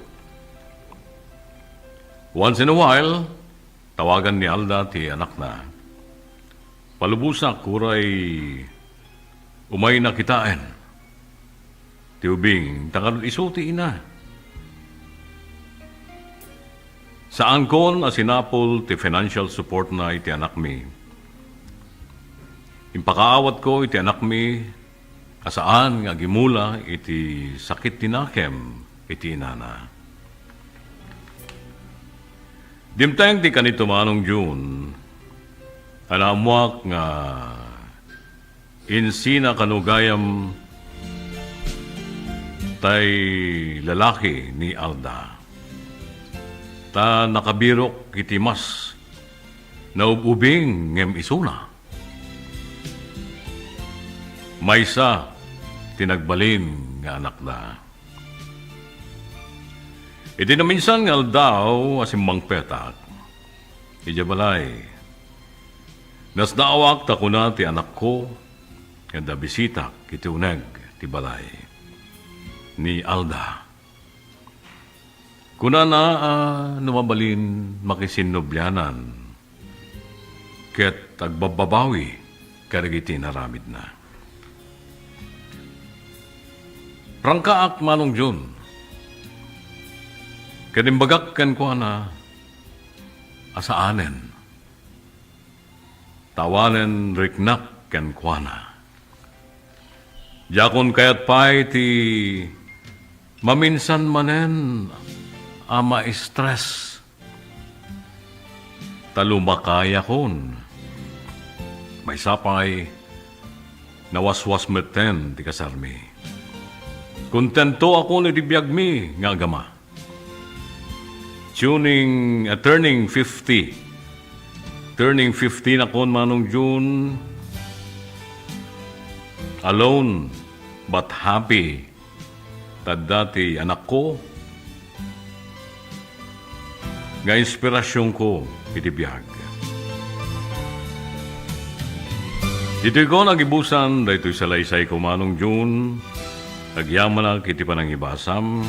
Once in a while, tawagan ni Alda ti anakna. Palubosak, uray umayna kitaen ti ubing, ta ngarud isu ti ina. Saankon a sinapul ti financial supportna iti anakmi. Impakaawatko iti anakmi a saan nga agimula iti sakit ti nakem iti inana. Dimteng ti kanito, Manong Jun, a naammuak nga insina kano gayam tay lalaki ni Alda. Ta nakabirok iti mas naub-ubing ngem isuna. Maysa ti nagbalin nga anakda. Iti naminsan nga aldaw a simmangpetak idiay balay, nasdaawak ta kuna ti anakko nga adda bisitak iti uneg ti balay ni Alda. Kunana a no mabalin makisinnobianan ket agbabbabawi kadagiti inaramidna. Prangkaak, Manong Jun, ket imbagak kenkuana a saanen. Ta awanen riknak kenkuana. Diakon kayat pay ti maminsan manen a ma-stress. Ta lumakayakon. Maysa pay, nawaswas metten ti kasarmi. Kontentoakon iti biagmi nga agama. Tuning, ah, turning fifty. Turning fifty nakon, Manong Jun. Alone but happy. Ta adda ti anakko nga inspirasionko iti biag. Ditoy ko nagibusan, daytoy salaysay ko, Manong Jun. Agyamanak iti panangibasam.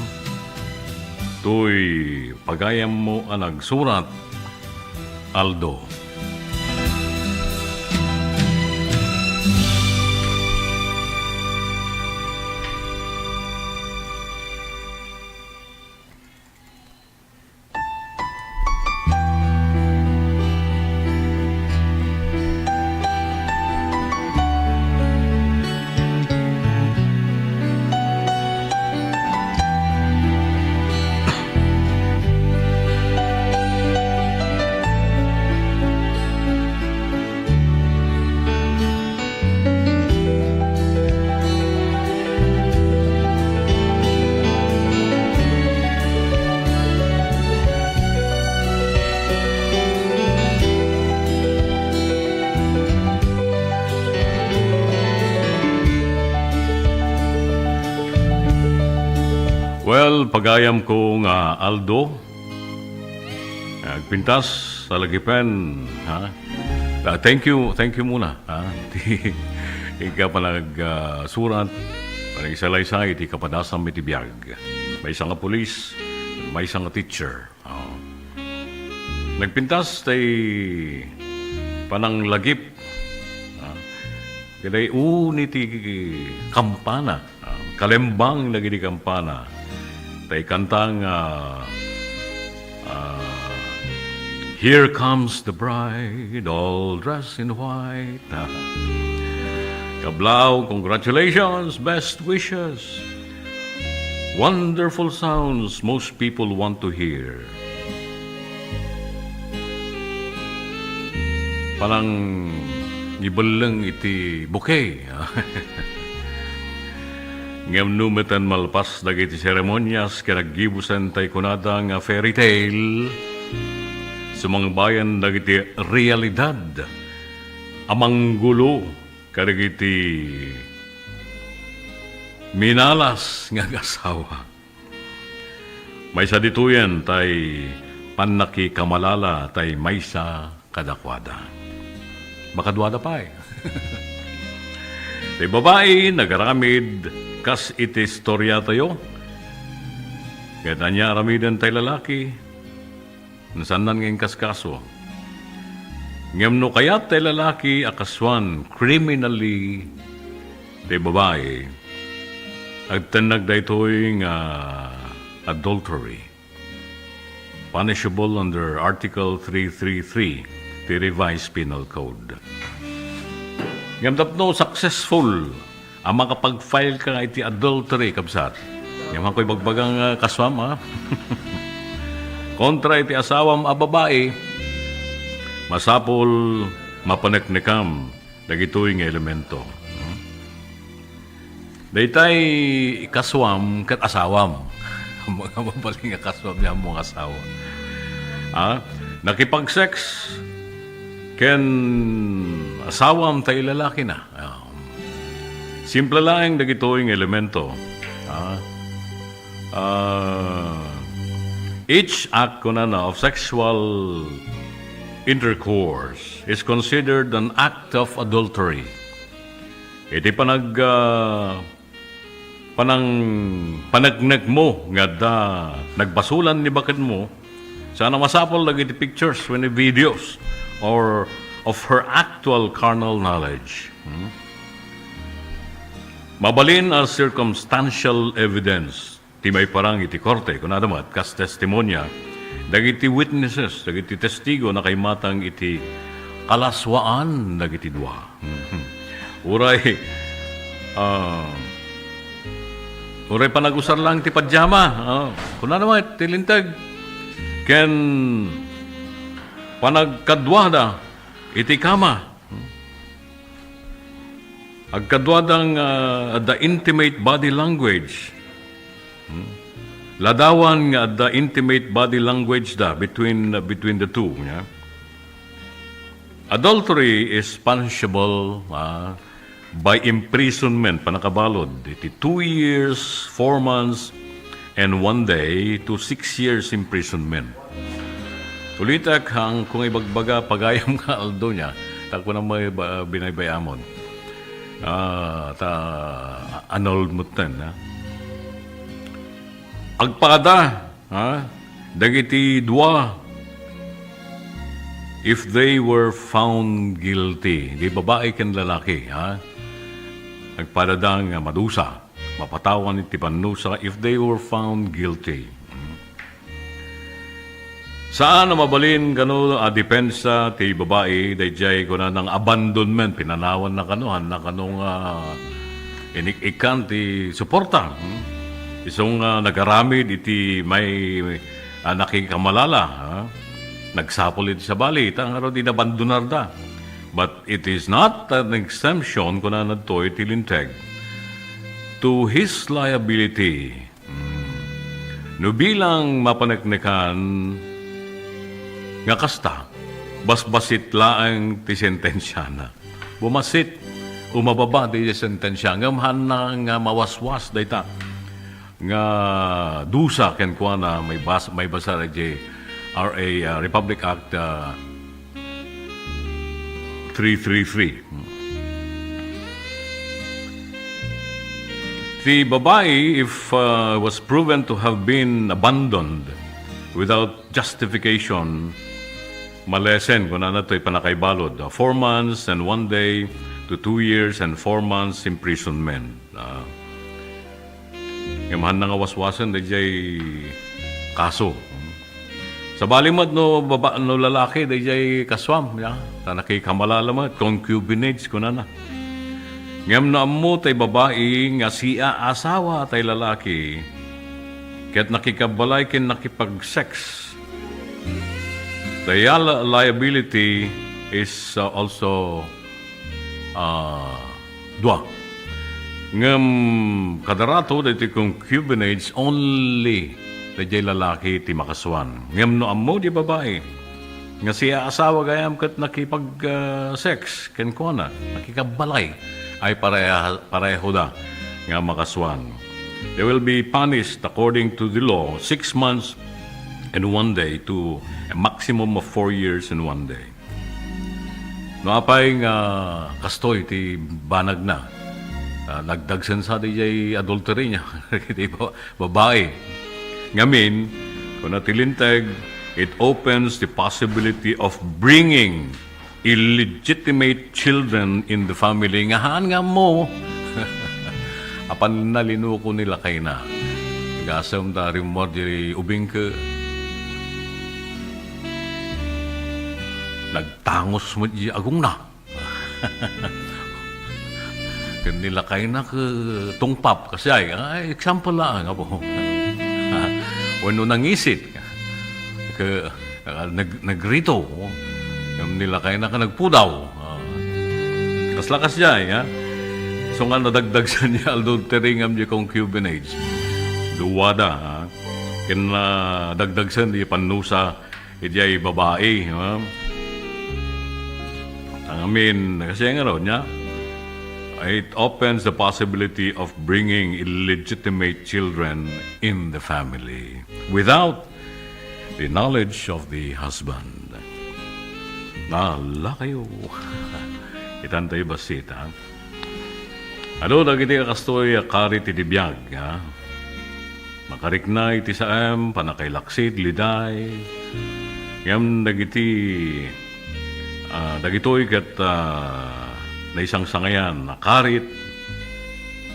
Toy pagayammo a nagsurat, Aldo. Well, pagayam ko nga Aldo, agpintas, talagipen, ha? Ah, thank you, thank you muna, ha? Ti ika panag, ah, surat, panag-isalaysay iti kapadasam iti biag. Maysa nga pulis, maysa nga teacher. Oh. Nagpintas tay pananglagip, ah, kaday uni ti kampana, ah, kalembang dagiti kampana. Tay kanta nga, ah, "Here comes the bride, all dressed in white." Ah. Kablaw, congratulations, best wishes. Wonderful sounds most people want to hear. Panangibelleng iti bouquet. Ngem no metten malpas dagiti seremonias ken aggibusen tay kunada nga fairy tale, sumangbayan dagiti realidad a manggulo kadagiti minalas nga agasawa. Maysa ditoyen tay pannakikamalala tay maysa kadakuada. Makaduada pay. Tay babai nagaramid kas iti istoriatayo. Ket ania aramiden tay lalaki? Nasannan nga inkaskaso. Ngem no kayat tay lalaki a kasuan criminally ti babai, agtennag daytoy nga adultery, punishable under Article three three three ti Revised Penal Code. Ngem tapno successful a makapag-file ka iti adultery, kabsat. Ngem haanko ibagbaga nga kasuam, a. Kontra iti asawam a babai, masapul mapaneknekam dagitoy nga elemento. Hmm? Daytay kasuam ket asawam. Ammom nga mabalin nga kasuam nga ammom nga asawa. Ha? Nakipag-sex ken asawam ta ilalaki na. Ah, simple laeng dagitoy nga elemento. Ah, ah, each act, kunana, of sexual intercourse is considered an act of adultery. Iti panag-, ah, panang-, paneknekmo nga adda nagbasolan ni bakedmo, saan a masapul dagiti pictures wenno videos or of her actual carnal knowledge. Hmm? Mabalin a circumstantial evidence ti maiparang iti korte, kunada met, kas testimonia dagiti witnesses, dagiti testigo, nakaimatang iti kalaswaan dagiti dua. Mhm. Uray, ah, uray panagusar lang ti pajama. Ah, kunana met ti linteg. Ken panagkaduada iti kama. Agkaduada nga adda intimate body language. Hmm? Ladawan nga adda intimate body language da between, between the two, nya? Adultery is punishable, ah, by imprisonment, panakabalud, iti two years, four months, and one day to six years imprisonment. Ulitek, haanko nga ibagbaga, pagayam nga Aldo, nya, ta kunam nga ba-, binaybay-amon. Ah, ta annulled metten, ha? Agpada, ha? Dagiti dua, if they were found guilty, di babae ken lalaki, ha? Agpadada nga madusa, mapatawan iti pannusa if they were found guilty. Saan a mabalin kano a depensa ti babai, daydiay kunana nga abandonment, pinanawanna kano, hanna kano nga inik-ikkan ti suporta, hmm? Isu nga nagaramid iti may, ah, nakikamalala, ha? Nagsapul iti sabali, ta ngarud, inabandonarda. But it is not an exemption, kunana ditoy ti Linteg, to his liability. Hmm. No bilang mapaneknekan nga kasta, basbasit laeng ti sentensiana. Bumasit, umababa ti sentensia, ngem hanna nga mawaswas dayta nga dusa kenkuana, may bas-, may basa daydiay R A, uh, Republic Act, uh, three three three. Ti babai, if, uh, was proven to have been abandoned without justification, malesen, kunana toy panakaibalud, uh, four months and one day to two years and four months imprisonment. Uh, Ngem hanna nga waswasen daydiay kaso. Sabali met no baba-, no lalaki daydiay kasuam, ya, ta nakikamalala met, concubinage kunana. Ngem no ammo tay babai nga sia asawa tay lalaki, ket nakikabbalay ken nakipag-sex, the li-, liability is, uh, also, uh, dua. Ngem kadarato daytoy concubinage, only daydiay lalaki ti makasuan. Ngem no ammo di babai nga sia asawa gayam ket nakipag, ah, sex kenkuana, nakikabbalay, ay pareha-, parehoda nga makasuan. They will be punished according to the law, six months and one day to a maximum of four years and one day. No apay nga kastoy ti banagna, ah, nagdagsen sa diay adultery niya, iti ba-, babai. Ngamin, kuna ti Linteg, it opens the possibility of bringing illegitimate children in the family nga haan nga ammo. Apan nalinuko ni lakayna. Gasem ta rimmuar diri ubingke. Nagtangos met di agongna. Ken ni lakayna ket tungpap, kasi ay, ay, example laeng, apo. Wenno nangisit, ket, ah, nag-, nagrito, ken ni lakayna ket nagpudaw. Ah. Kasla kasdiay, ha? So nga nadagdagsen diay adultery ngem diay concubinage. Duada, ha? Ken nadagdagsen diay pannusa, idiay babai, ha? Ngamin, kasi nga raw niya, it opens the possibility of bringing illegitimate children in the family without the knowledge of the husband. Nalakayo. Itan tayo basit, ha? Adu dagiti kakastoy a karit iti biag, ha? Makarikna iti saem, pannakailaksid, liday. Ngem dagiti, ah, dagitoy ket, ah, naisangsangayan a karit,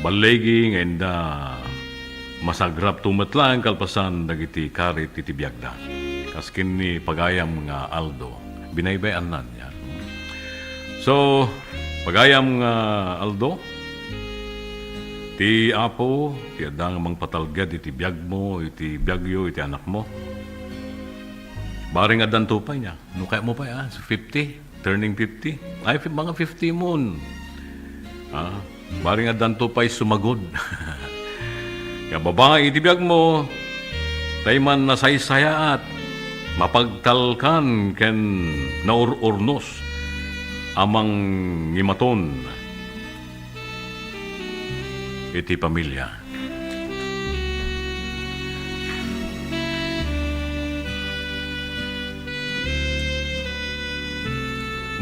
balligi nga inda masagrapto met laeng kalpasan dagiti karit iti biagda. Kas ken ni pagayam nga Aldo, binaybay-annan. So, pagayam nga Aldo, ti Apo ti adda nga mangpatalged iti biagmo, iti biagyo, iti anakmo. Bareng addanto pay niya. No kayatmo pay, ah, fifty, turning fifty. Ay, fi-, mga fifty mon. Ah, bareng addanto pay sumagod. Nga babai iti biagmo, tay man nasaysayaat, mapagtalkan ken naur-urnos a mangimaton iti pamilia.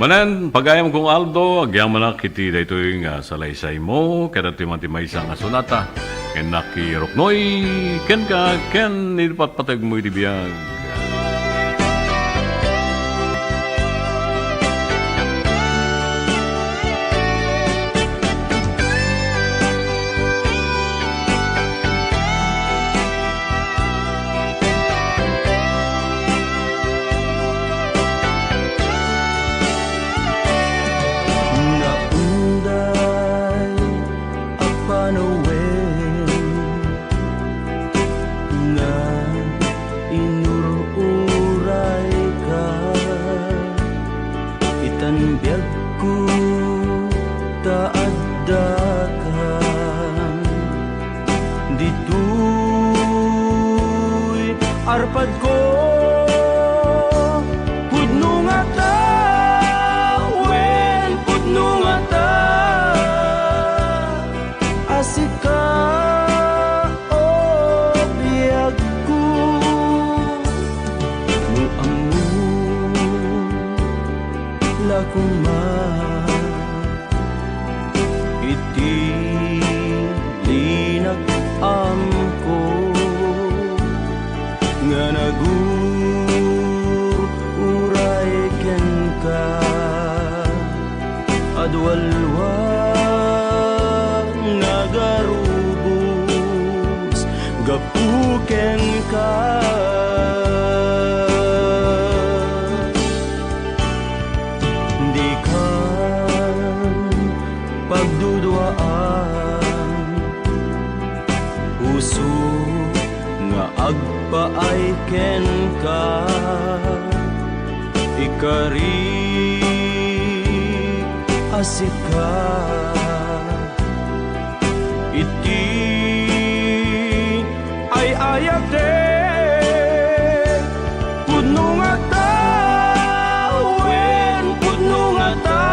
Manen, pagayam kong Aldo, agyamanak iti daytoy nga salaysaymo, kadagitoy man ti maysa nga sonata. Ken nakiruknoy kenka, ken ipatpategmo iti biag. Naunday a panawen nga inur-urayka, itan biagko ta addaka ditoy arpadko. Pudno ngata, wen pudno ngata a sika, o biagko. No ammo la koma iti linag-amko nga nagur-uray kenka. Adua-lua nagarubos gapu kenka. Dikan pagduduaan, puso nga agpaay kenka, ikari a sika iti ay-ayatek. Pudno ngata, wen pudno ngata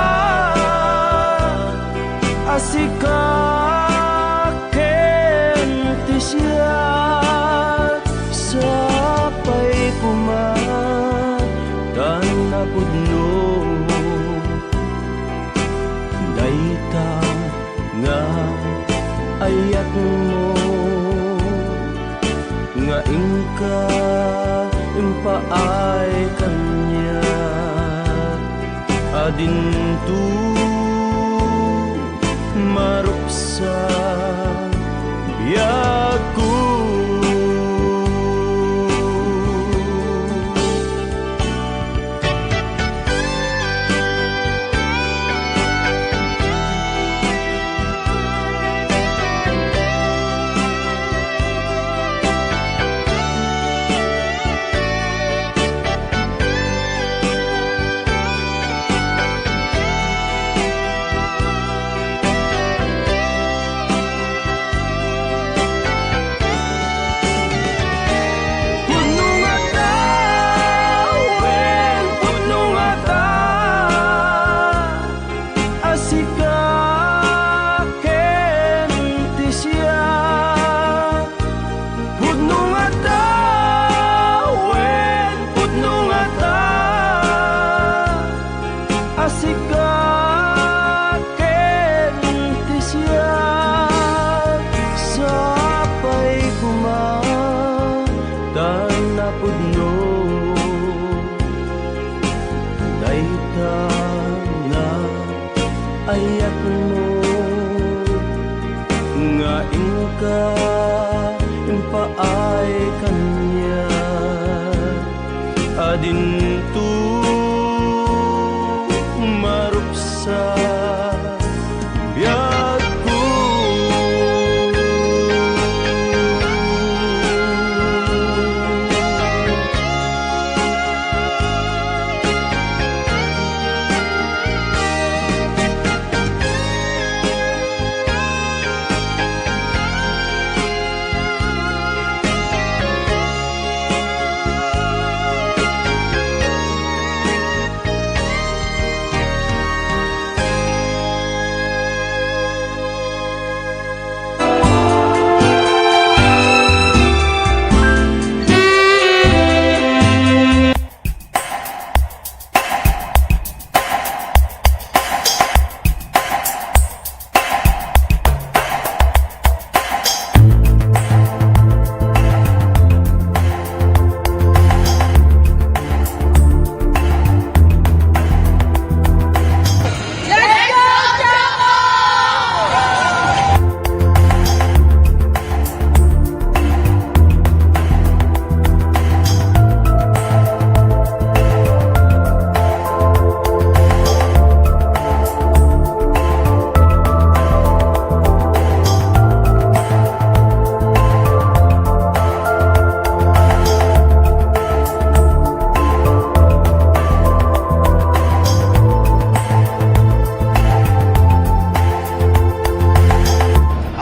a sika ken ti siak, sapay koma ta napudno dayta nga ayatmo, nga inka impaay kaniak a dinto maruksa biagko.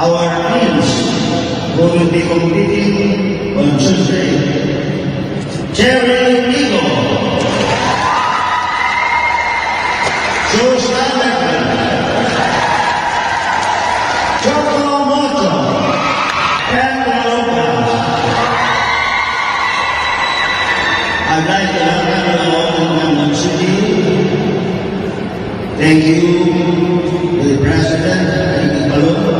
Our teams who will be competing on Tuesday. Cherry Rico. Joe Standard. Choco Mocho. Ken Lopez. I'd like to welcome you all to Quezon City. Thank you to the President, Ricky Palumbo,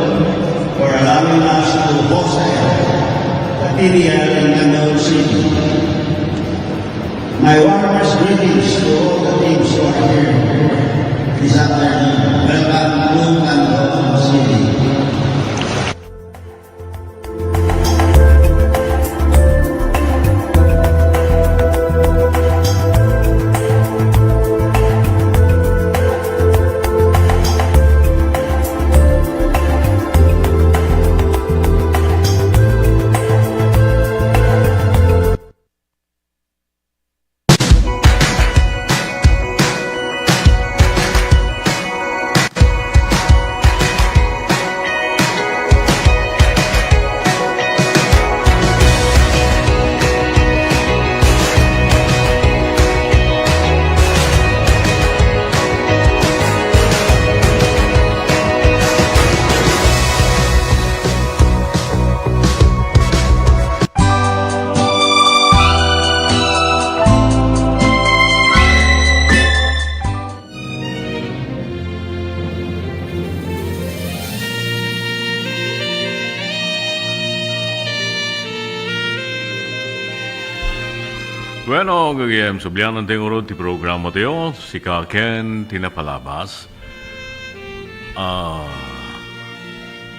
for allowing us to host the T V L in Quezon City. My warmest greetings to all the teams who are here this afternoon. Welcome to Quezon City. Bueno, gagayem, sublianan ti ngarud ti programa tayo, sika ken ti napalabas. Ah,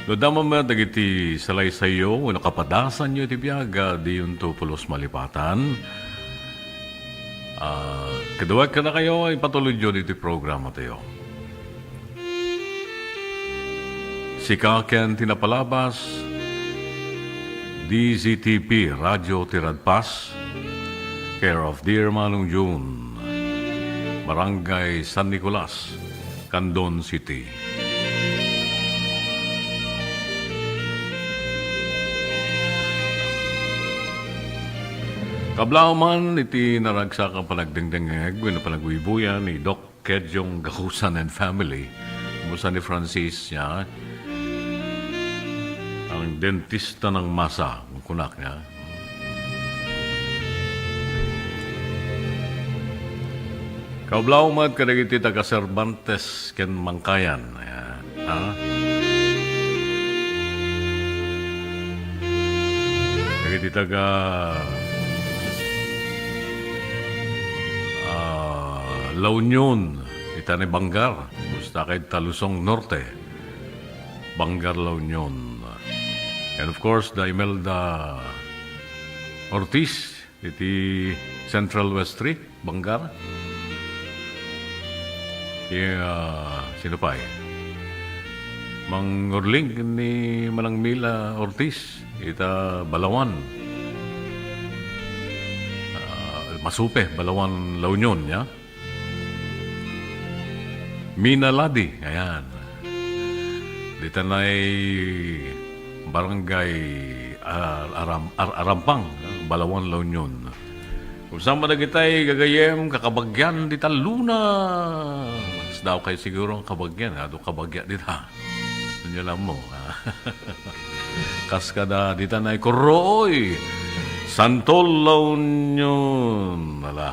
no adda man met dagiti salaysayyo wenno kapadasanyo iti biag, ah, diyonto pulos malipatan. Ah, kaduak kadakayo, ipatulodyo ditoy programa tayo. Sika ken ti napalabas, D Z T P, Radyo Tiradpas, care of Dear Manong June, Barangay San Nicolas, Candon City. Kablaw man iti naragsak a panagdengdengngeg wenno panagbuybuyan ni Doc Kediong Gakusan and family. Kumusta ni Francis, ya? Ang dentista ng masa, kunak, ya. Kablaw met kadagiti taga Cervantes ken Mangkayan. Ayan. Ha? Dagiti taga, ah, La Union, ita ni Bangar, kumusta kay Talusong Norte, Bangar, La Union. And of course, the Imelda Ortiz, iti Central West Street, Bangar. Iya, sino pay? Mang Orling ni Manang Mila Ortiz, ita Balawan. Ah, Masupe, Balawan, La Union, ya. Mina Ladi, ayan. Dita nay Barangay, ah, Aram-, Ar-, Arampang, Balawan, La Union. Kumusta man dagitay gagayem, kakabagyan dita Luna. Saan kay siguro ang kabagyan, adu kabagya dita. Inyo lang mo, ah. Kas kada dita nay Kuroy, Santol, La Union. Ala.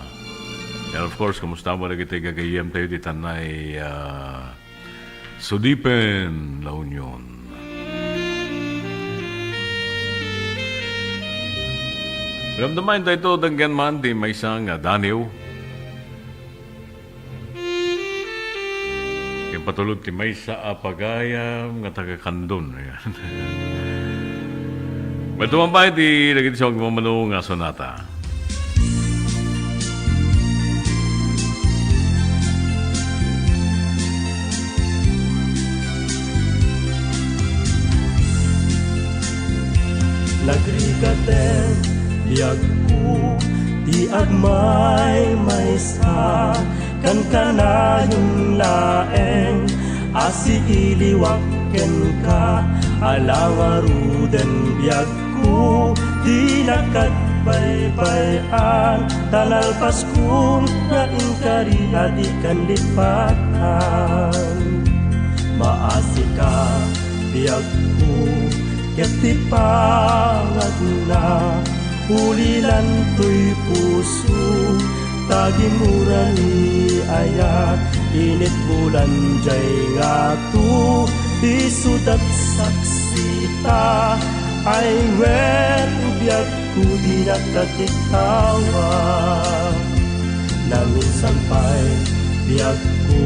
And of course, kumusta man dagitay gagayem tayo dita nay, ah, Sudipen, La Union. Ramdamaen tayo ito, denggen man ti maysa nga daniw. Impatulod ti maysa a pagayam nga taga Candon. Ayan. Mayat man pay ti dagiti siak agmamano nga sonata. Nagrigat ti biagko ti agmaymaysa, kankanayon laeng a siiliwak kenka, ala ngaruden biagko, dinak agbaybay-an, ta nalpaskon nga inkari a dikan lipatan. Maasika, biagko, ket ti pangagna, ulilan toy puso, ta gimura ni ayat, init bulan jay ngato, isudat saksita, ay wen, biagko, dinak katikawa. Naminsan pay, biagko,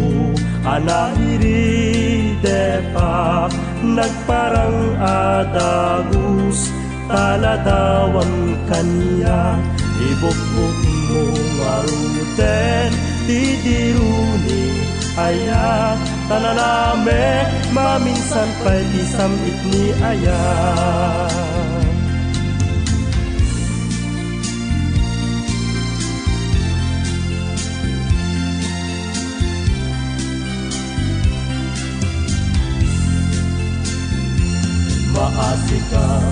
a nairidepak, nagparang a dagus, ta ladawam kaniak, ibukbokmo ngaruden ti diru ni ayat, ta nanamek maminsan pay ti sam-it ni ayat. Maasika,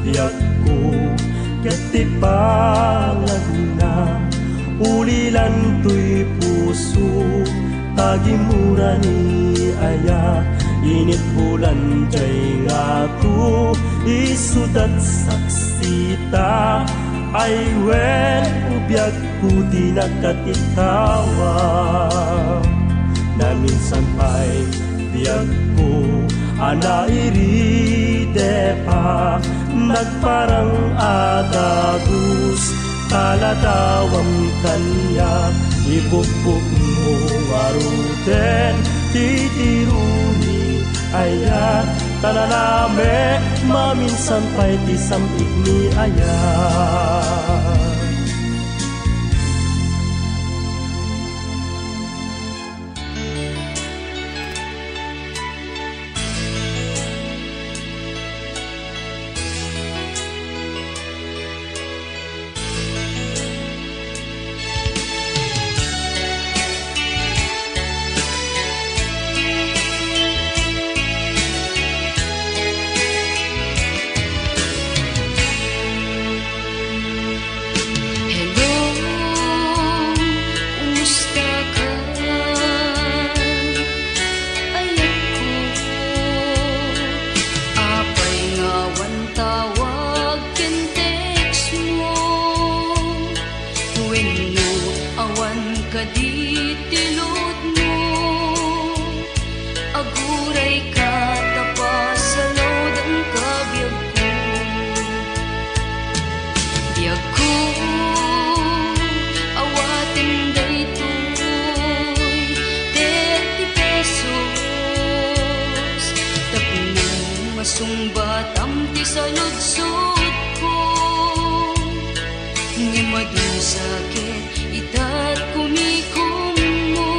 biagko, ket ti pangagna, ulilan toy puso, ta gimura ni ayat, init bulan jay ngato, isudat saksita, ay wen, biag ko dinak katikawa. Naminsan pay, biagko, a nairidepak, nagparang a dagus, ta ladawam kaniak, ibukbokmo ngaruden ti diru ni ayat, ta nanamek maminsan pay ti sam-it ni ayat. Hello, kumusta ka? Ayatko, apay nga awan tawag ken text mo? Wenno awan kadi ti load mo? Aguray ka ta pasalawdanka, biagko. Biagko, awaten daytoy thirty pesos tapno masungbatam ti saludsodko. Ngem madusa ket ita ti kumikommo.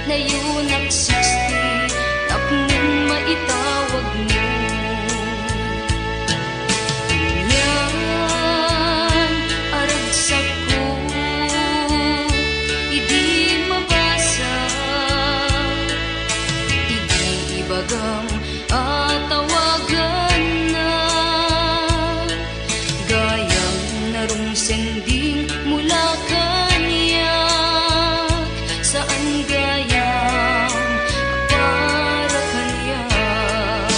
Nayunak sixty tapno maitawagmo. Anian a ragsakko idi mabasa, idi ibagam a tawagannak. Gayam narungseng ding mula kaniak, saan gayam a para kaniak.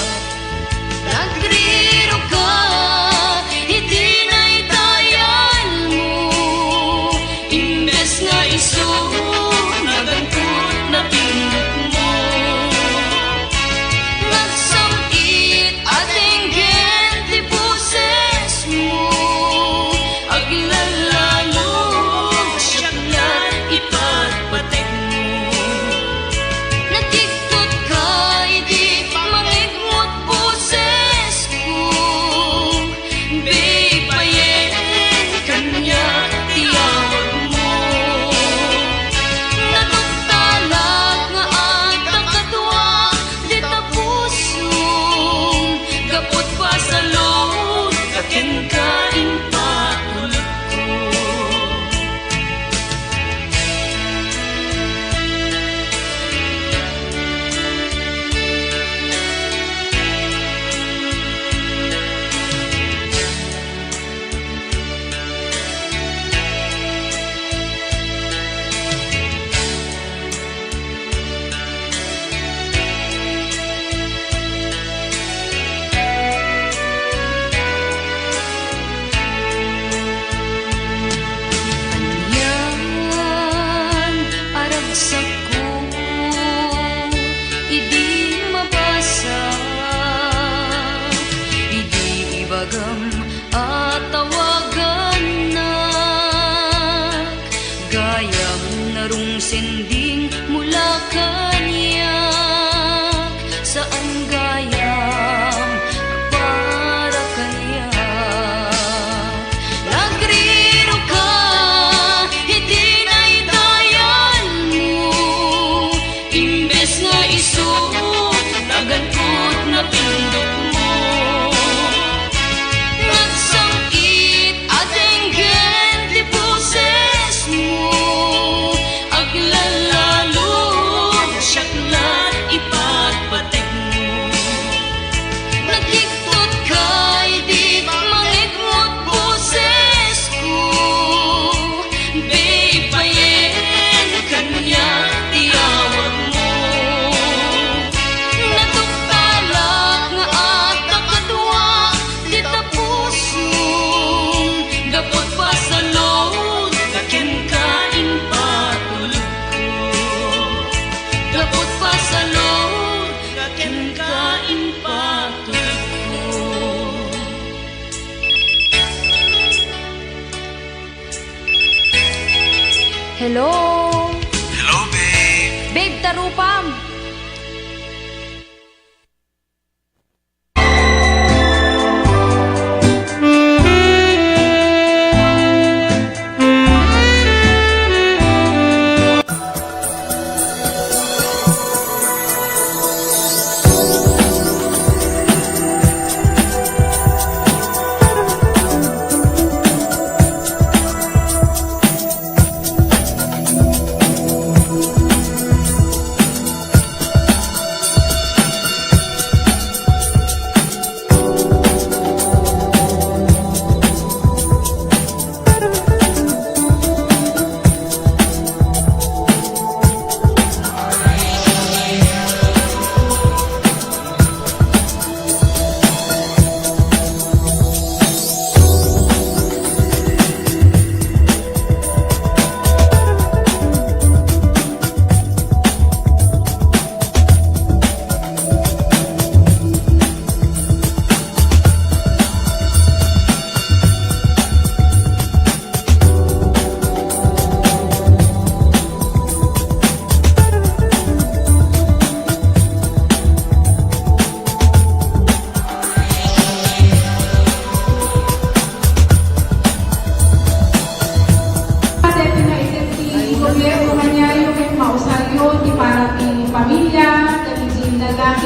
Nagriruka iti naitayanmo, imbes nga isu, naganko napindutmo.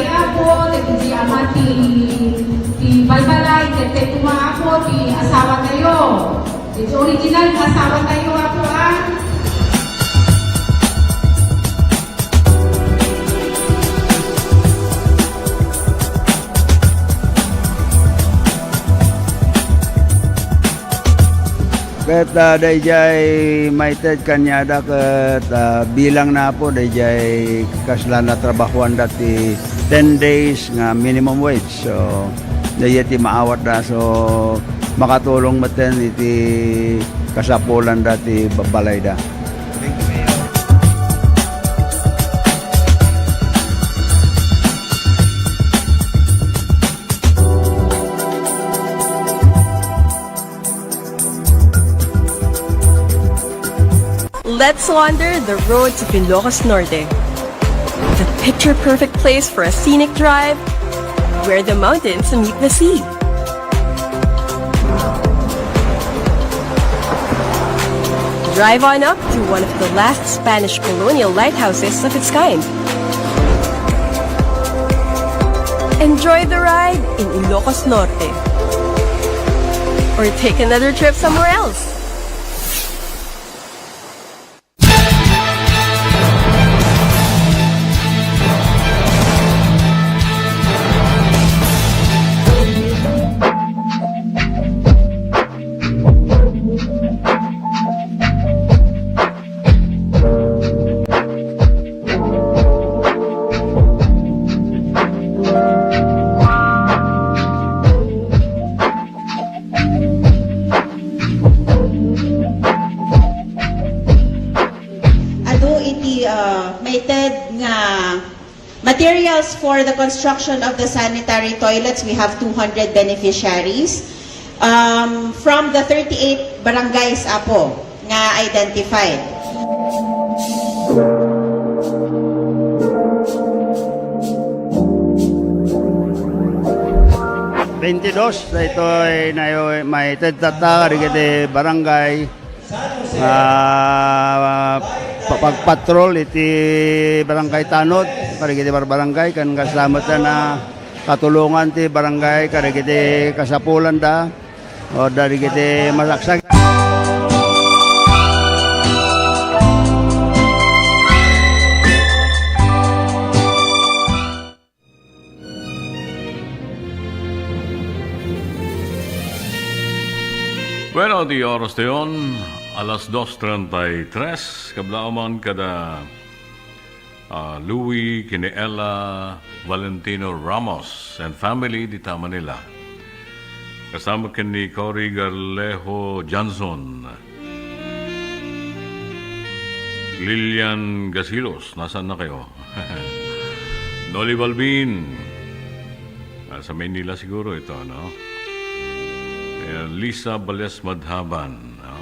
Apo, dagiti ama ti, ti balbalay, ket koma, Apo, ti asawatayo. Iti original nga asawatayo, Apo, a. Ket, ah, daydiay maited kaniada ket, ah, bilangna, Apo, daydiay kasla natrabahoanda ti ten days nga minimum wage. So, daydiay ti maawatda. So, makatulong metten iti kasapulanda ti ba-, balayda. Let's wander the roads of Ilocos Norte, the picture-perfect place for a scenic drive where the mountains meet the sea. Drive on up to one of the last Spanish colonial lighthouses of its kind. Enjoy the ride in Ilocos Norte. Or take another trip somewhere else. Adu iti, ah, maited nga materials for the construction of the sanitary toilets. We have two hundred beneficiaries, um, from the thirty-eight barangays, Apo, nga identified. Twenty-dos, daytoy nayo-, maited tatta kadagiti barangay, ah, pa-, pagpatrol iti Barangay Tanod, kadagiti barbarangay, ken kasla met a katulongan ti barangay kadagiti kasapulanda, o kadagiti masaksakit. Bueno, ti oras tayon, alas dos treinta y tres, kabla man kada, ah, Louis, kini Ella, Valentino Ramos and family dita Manila. Kasama ken ni Cory Garlejo Johnson. Lilian Gasilos, nasaan na kayo? Noli Balbin. Ah, sa Maynila siguro ito, no? Eh, Lisa Bales Madhaban, no?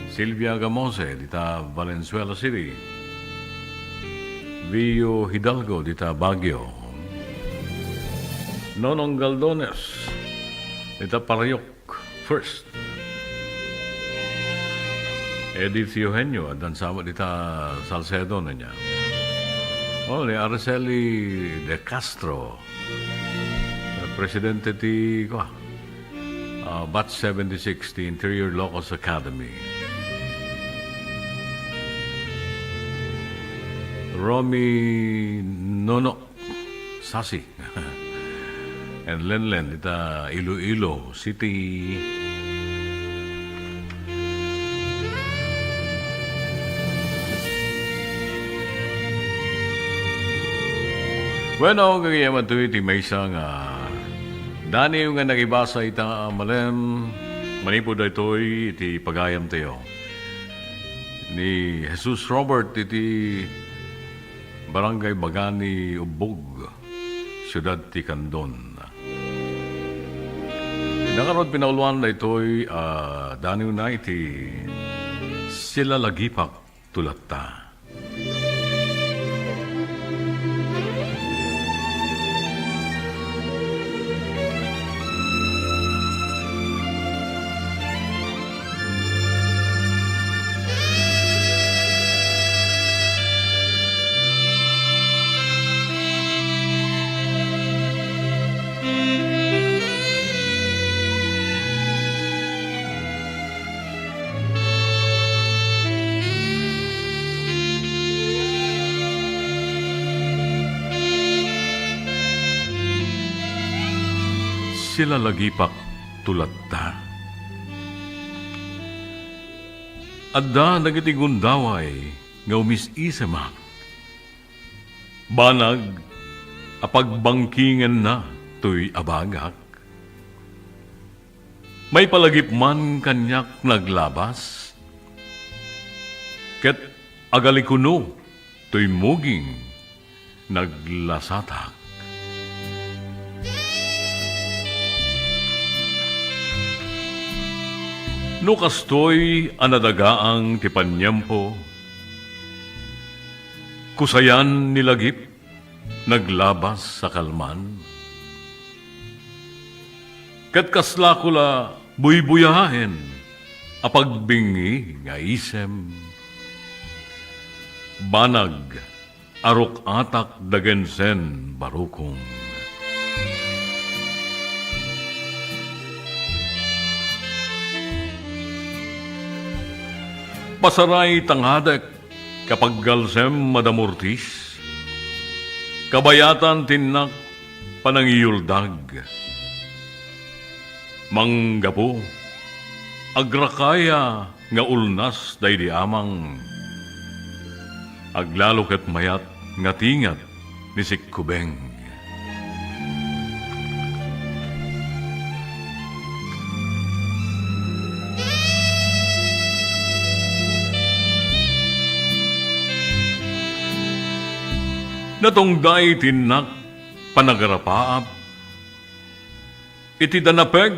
Silvia Gamose, dita Valenzuela City. Vio Hidalgo, dita Baguio. Nonong Galdones, dita Parayoc. First. Edith Eugenio, addan sa met dita Salcedo, ania. Oh, ni Araceli De Castro, eh, presidente ti, kua, ah, Batch seventy-six, ti Interior Locals Academy. Romy Nono Sasi. And Lenlen, dita Iloilo City. Bueno, gagayyem, adtoy ti maysa nga daniw nga nakibasa ita a malem manipud daytoy iti pagayamtayo. Ni Jesus Robert iti Barangay Bagani, Ubbog, Siudad ti Candon. Ngarud, pinauloan daytoy a daniwna iti Silalagipak Tulatta. ti lalagipak to latta. Adda dagiti gundaway nga umis-isemak. Banag a pagbangkingenna toy abagak. Maipalagip man kaniak naglabas, ket agalikuno toy muging naglasatak. No kastoy a nadagaang ti paniempo, kusayan ni lagip naglabas a kalman. Ket kaslako la buybuyaen a pagbingi nga isem. Banag a ruk-atak dagen sen barukong. Pasaray ta ngadek, kapaggalsem a damurtis, kabayatan ti innak panangiyuldag. Manggapu, agrakaya nga ulnas daydi amang. Aglalo ket mayat nga tinget ni Sikkubeng. Natungday ti innak panagarapaap iti danapeg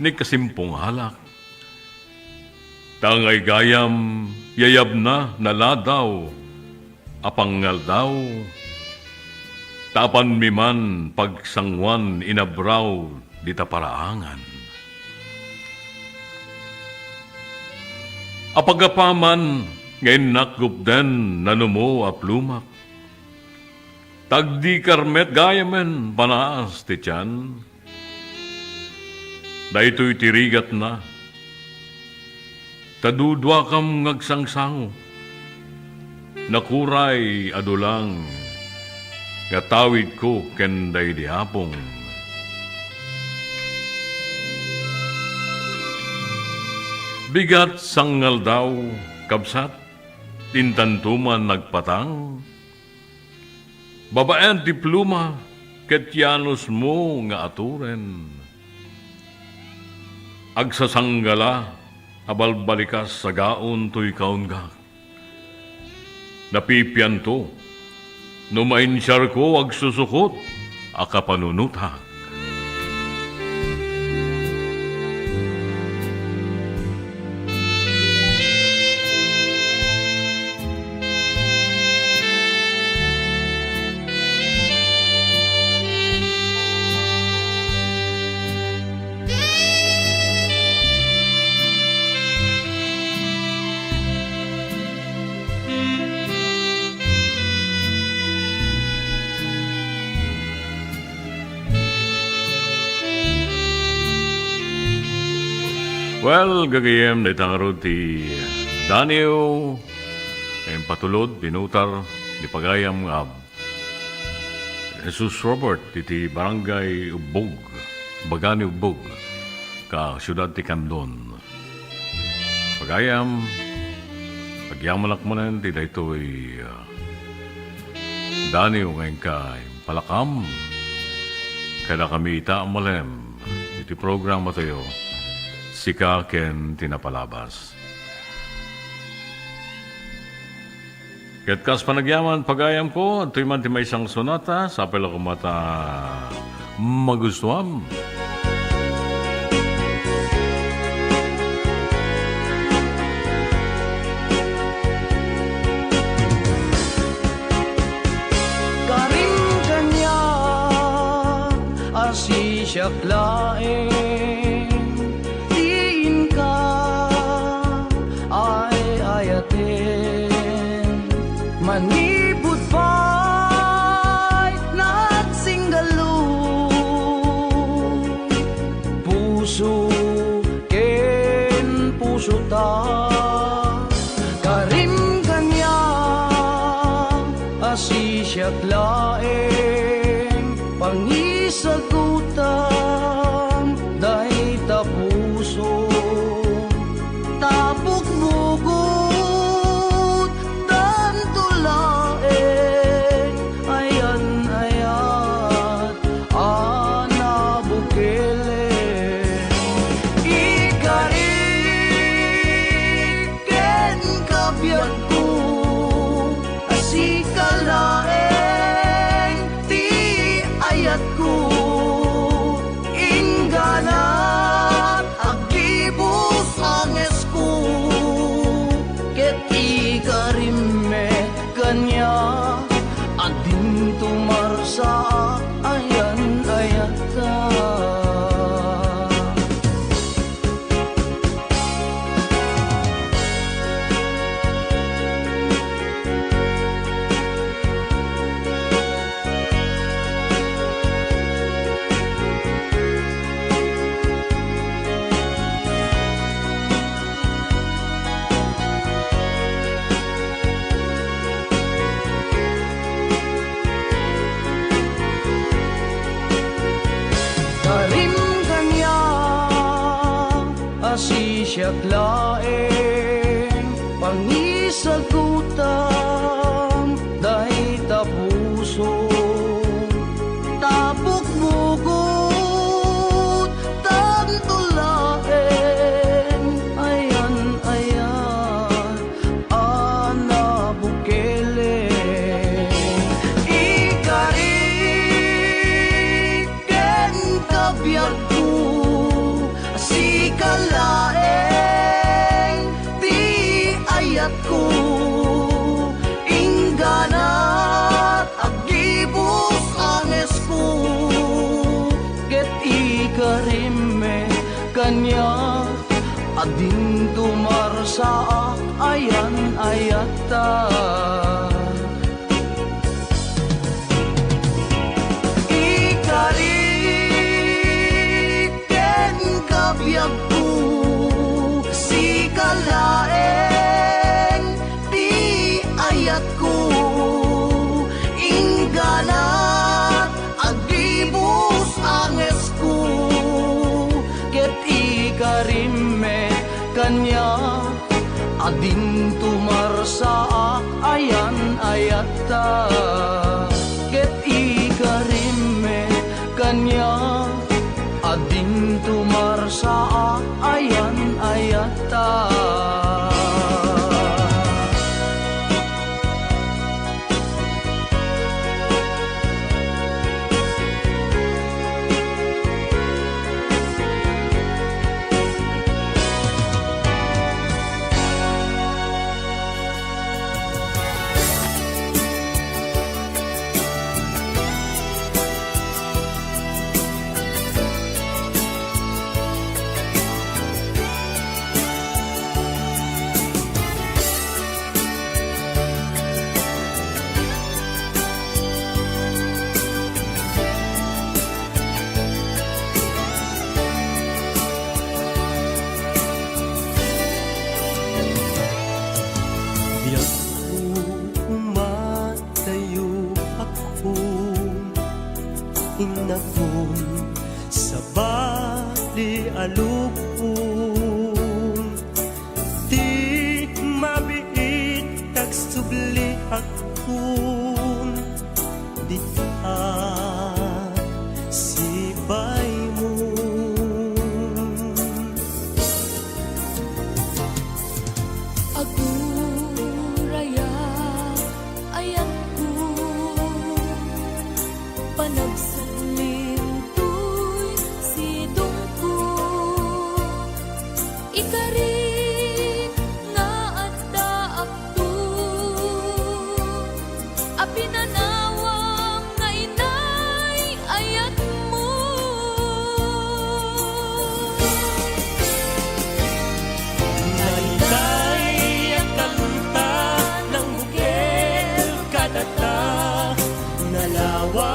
ni kasimpungalak. Ta ngay gayam yayabna naladaw a pangngaldaw, ta apanmi man pagsanguan inabraw dita paraangan. Apagapaman nga innak gupden nanumo a plumak, ta agdikar met gayamen panaas ti tian. Daytoy ti rigatna, ta duduakam nga agsangsango. Nakuray a dulang nga tawidko ken daydi apong. Bigat sangngaldaw, kabsat, intanto man nagpatang. Babaen ti pluma ket yanusmo nga aturen. Agsasanggala a balbalikas sagaon toy kaunggak. Napipianto no mainsiarko agsusukot a kapanunotak. Well, gagayyem, dayta ngarud ti Daniw nga impatulod, binutar, ni pagayam nga Jesus Robert, iti Barangay Ubbog, Baga ni Ubbog, ka siudad ti Candon. Pagayam, agyamanak manen ti daytoy, ah, Daniw nga inka impalakam. Kadakami ita a malem iti programa tayo, Sika ken ti Napalabas. Ket kas panagyaman, pagayamko, adtoy man ti maysang sonata, sapay la koma ta magustuam. Karim kaniak a sisiak laeng ti inka ay-ayaten. Manipud pay nagsinggallo, puso ken pusota. Karim kaniak a sisiak laeng pangisagutan. Siak laeng pangisagutam dayta puso, tapukbugot tanto laeng ayan-ayan a nabukelen. Ikarik ken kabiagko, sika laeng ti ayatko. Ingganat agibus angesko, ket ikarimmi kaniak a dinto marsaak ayan-ayatta. Ikarik ken kabiagko, sika laeng ti ayatko. Ingganat agibus angesko, ket ikarimmi kaniak a dinto marsaak ayan-ayatta, ket ikarimmi kaniak a dinto marsaak ayan-ayatta. Biagko, umadayo ako, innakom, sabali a lubong. Ti mabiit, agsubli agkon, dita sibaymo. Aguraya, ayanko, panagsublim toy sidongko. Ikarik nga addaakto, a pinanawam nga inay-ayatmo. Naitay a kanta, nangbukel kadata, nalawa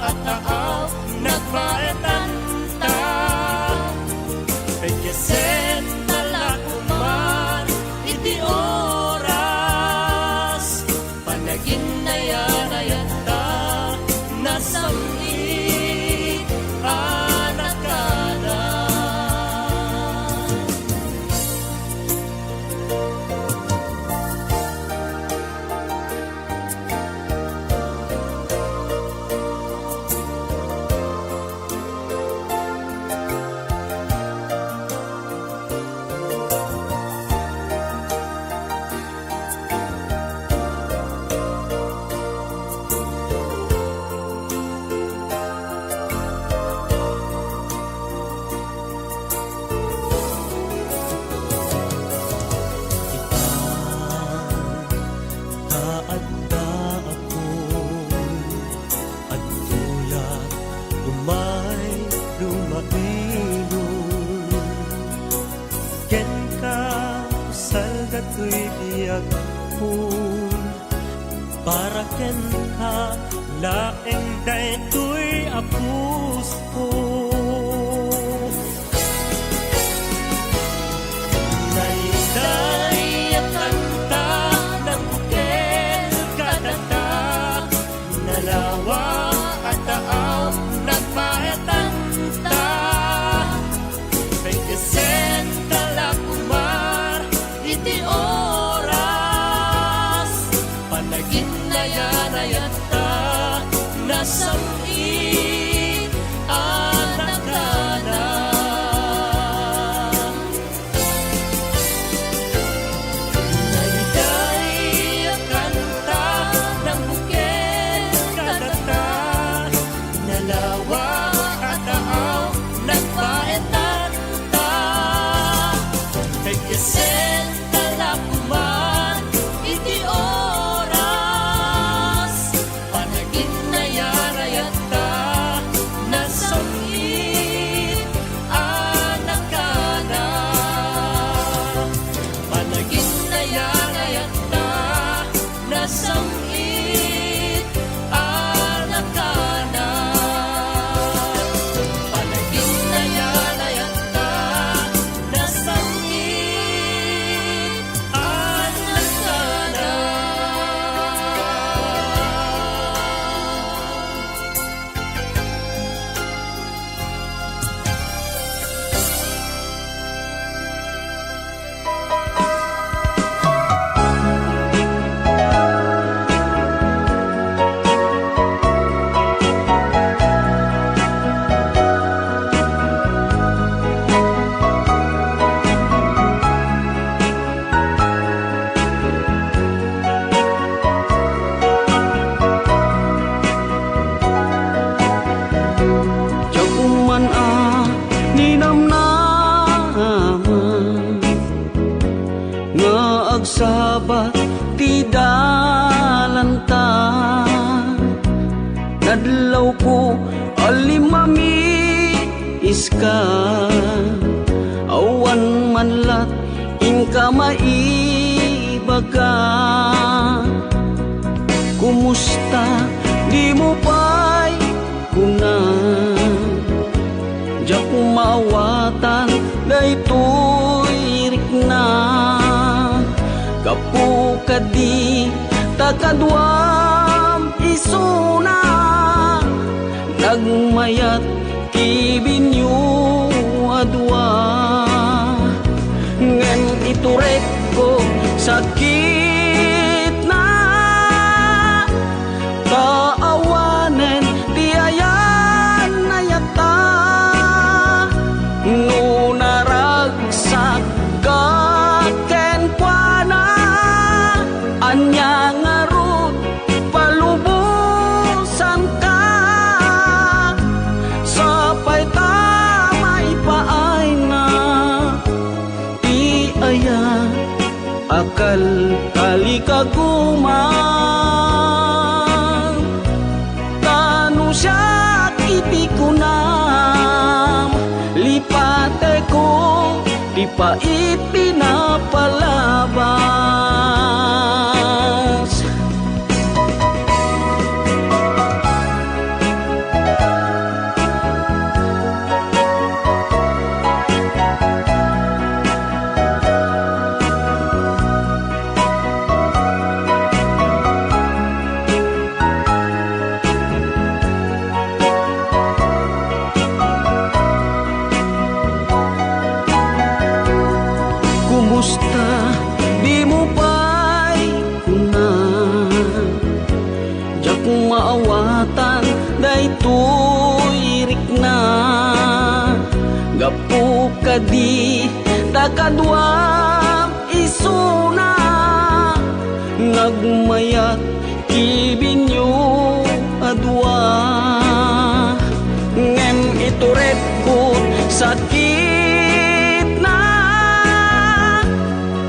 a taap, nagbaetanta. Pagkasenta la koman iti oras, panaginayan-ayatta, nasam-it a nakada. Ita, ta adda ako, adtoyak umay lumainum. Kenka, usal datoy biagkon, para kenka laeng daytoy a pusko. Naitay a kanta, nangbukel kadata, nalawa a taap, nagbaetanta. Pagkasenta la ko Alimamiiska, awan man lat inka maibaga. Kumusta? Dimo pay kuna. Diak maawatan daytoy rikna. Gapu kadi ta kaduam isuna, nagmayat ti binyo a dua. Ngem iturekko sakitna, ta awanen ti ayan-ayatta. No naragsak ka kenkuana, ania ngarud palubosanka? Sapay ta maipaayna ti aya a kalkalikaguman. Ta no siak iti kunam, lipateko ti pait ti napalabas. Kumusta? Dimo pay kuna. Diak maawatan daytoy rikna. Gapu kadi ta kaduam isuna, nagmayat ti binyo a dua. Ngem iturekko sakitna,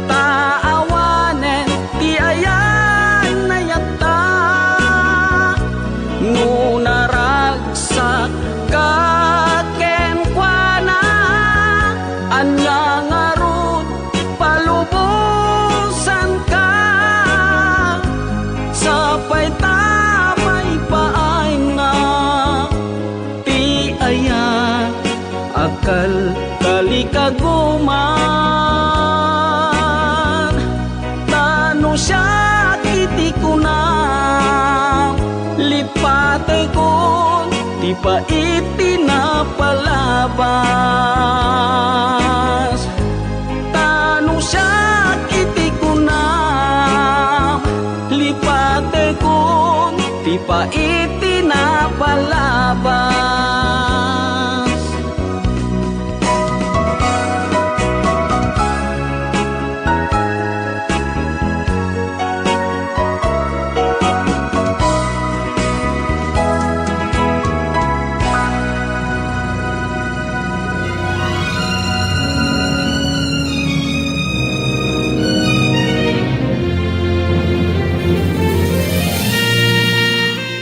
ta awanen ti ayan-ayatta. No naragsak ka kenkuana, ania ngarud palubosanka? Sapay ta maipaayna ti aya a kalkalikaguman. Ta no siak iti kunam, lipatekon ti pait ti napalabas. Ta no siak iti kunam, lipatekon ti pait ti napalabas.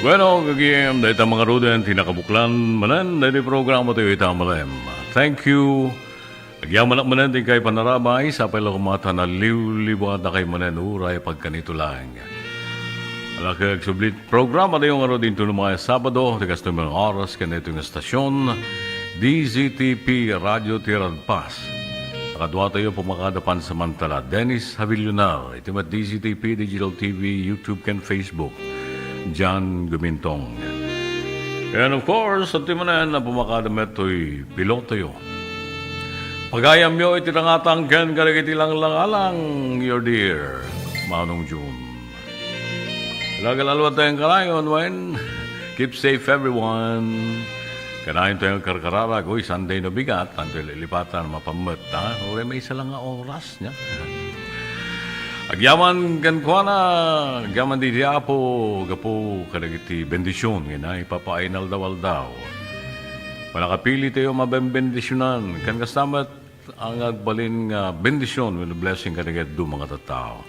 Bueno, gagayem, dayta mga ruden, ti nakabuklan manen, daydi programa tayo ita malem. Thank you. Agyamanak manen ti inkay panarabay, sapay la koma ta naliwliwatnakay manen uray pagkanito laeng. Ala, kag sublit programa tayo nga ruden, dinto nga Sabado, ti kastoy nga oras, ken daytoy nga estasyon, D Z T P Radio Tiradpas. Kadua tayo pumakada pansamantala, Dennis Javillonar, iti met D Z T P Digital T V, YouTube, ken Facebook, John Gumintong. And of course, at manen, na pumakada met toy pilotoyo. Pagayamyo iti rangatang ken kadagiti langlangalang, your dear Manong Jun. Lagal-alwa tayong kanayon, wen. Keep safe, everyone. Kanayon tayo karkararag, uy, Sunday no bigat, tanto lilipatan, mapammet, ha? Uray maysa lang nga oras, nia. Agyaman kenkuana, agyaman di Apo, gapu kadagiti bendision, nga ipapaay nga aldaw-aldaw. Panakapili tayo mabembendisionan, kan kastamet, ang agbalin nga bendision wenno blessing kadagiti duma nga tattao.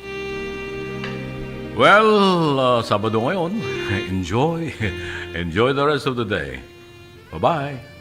Well, ah, Sabado ngayon, enjoy. Enjoy the rest of the day. Bye-bye!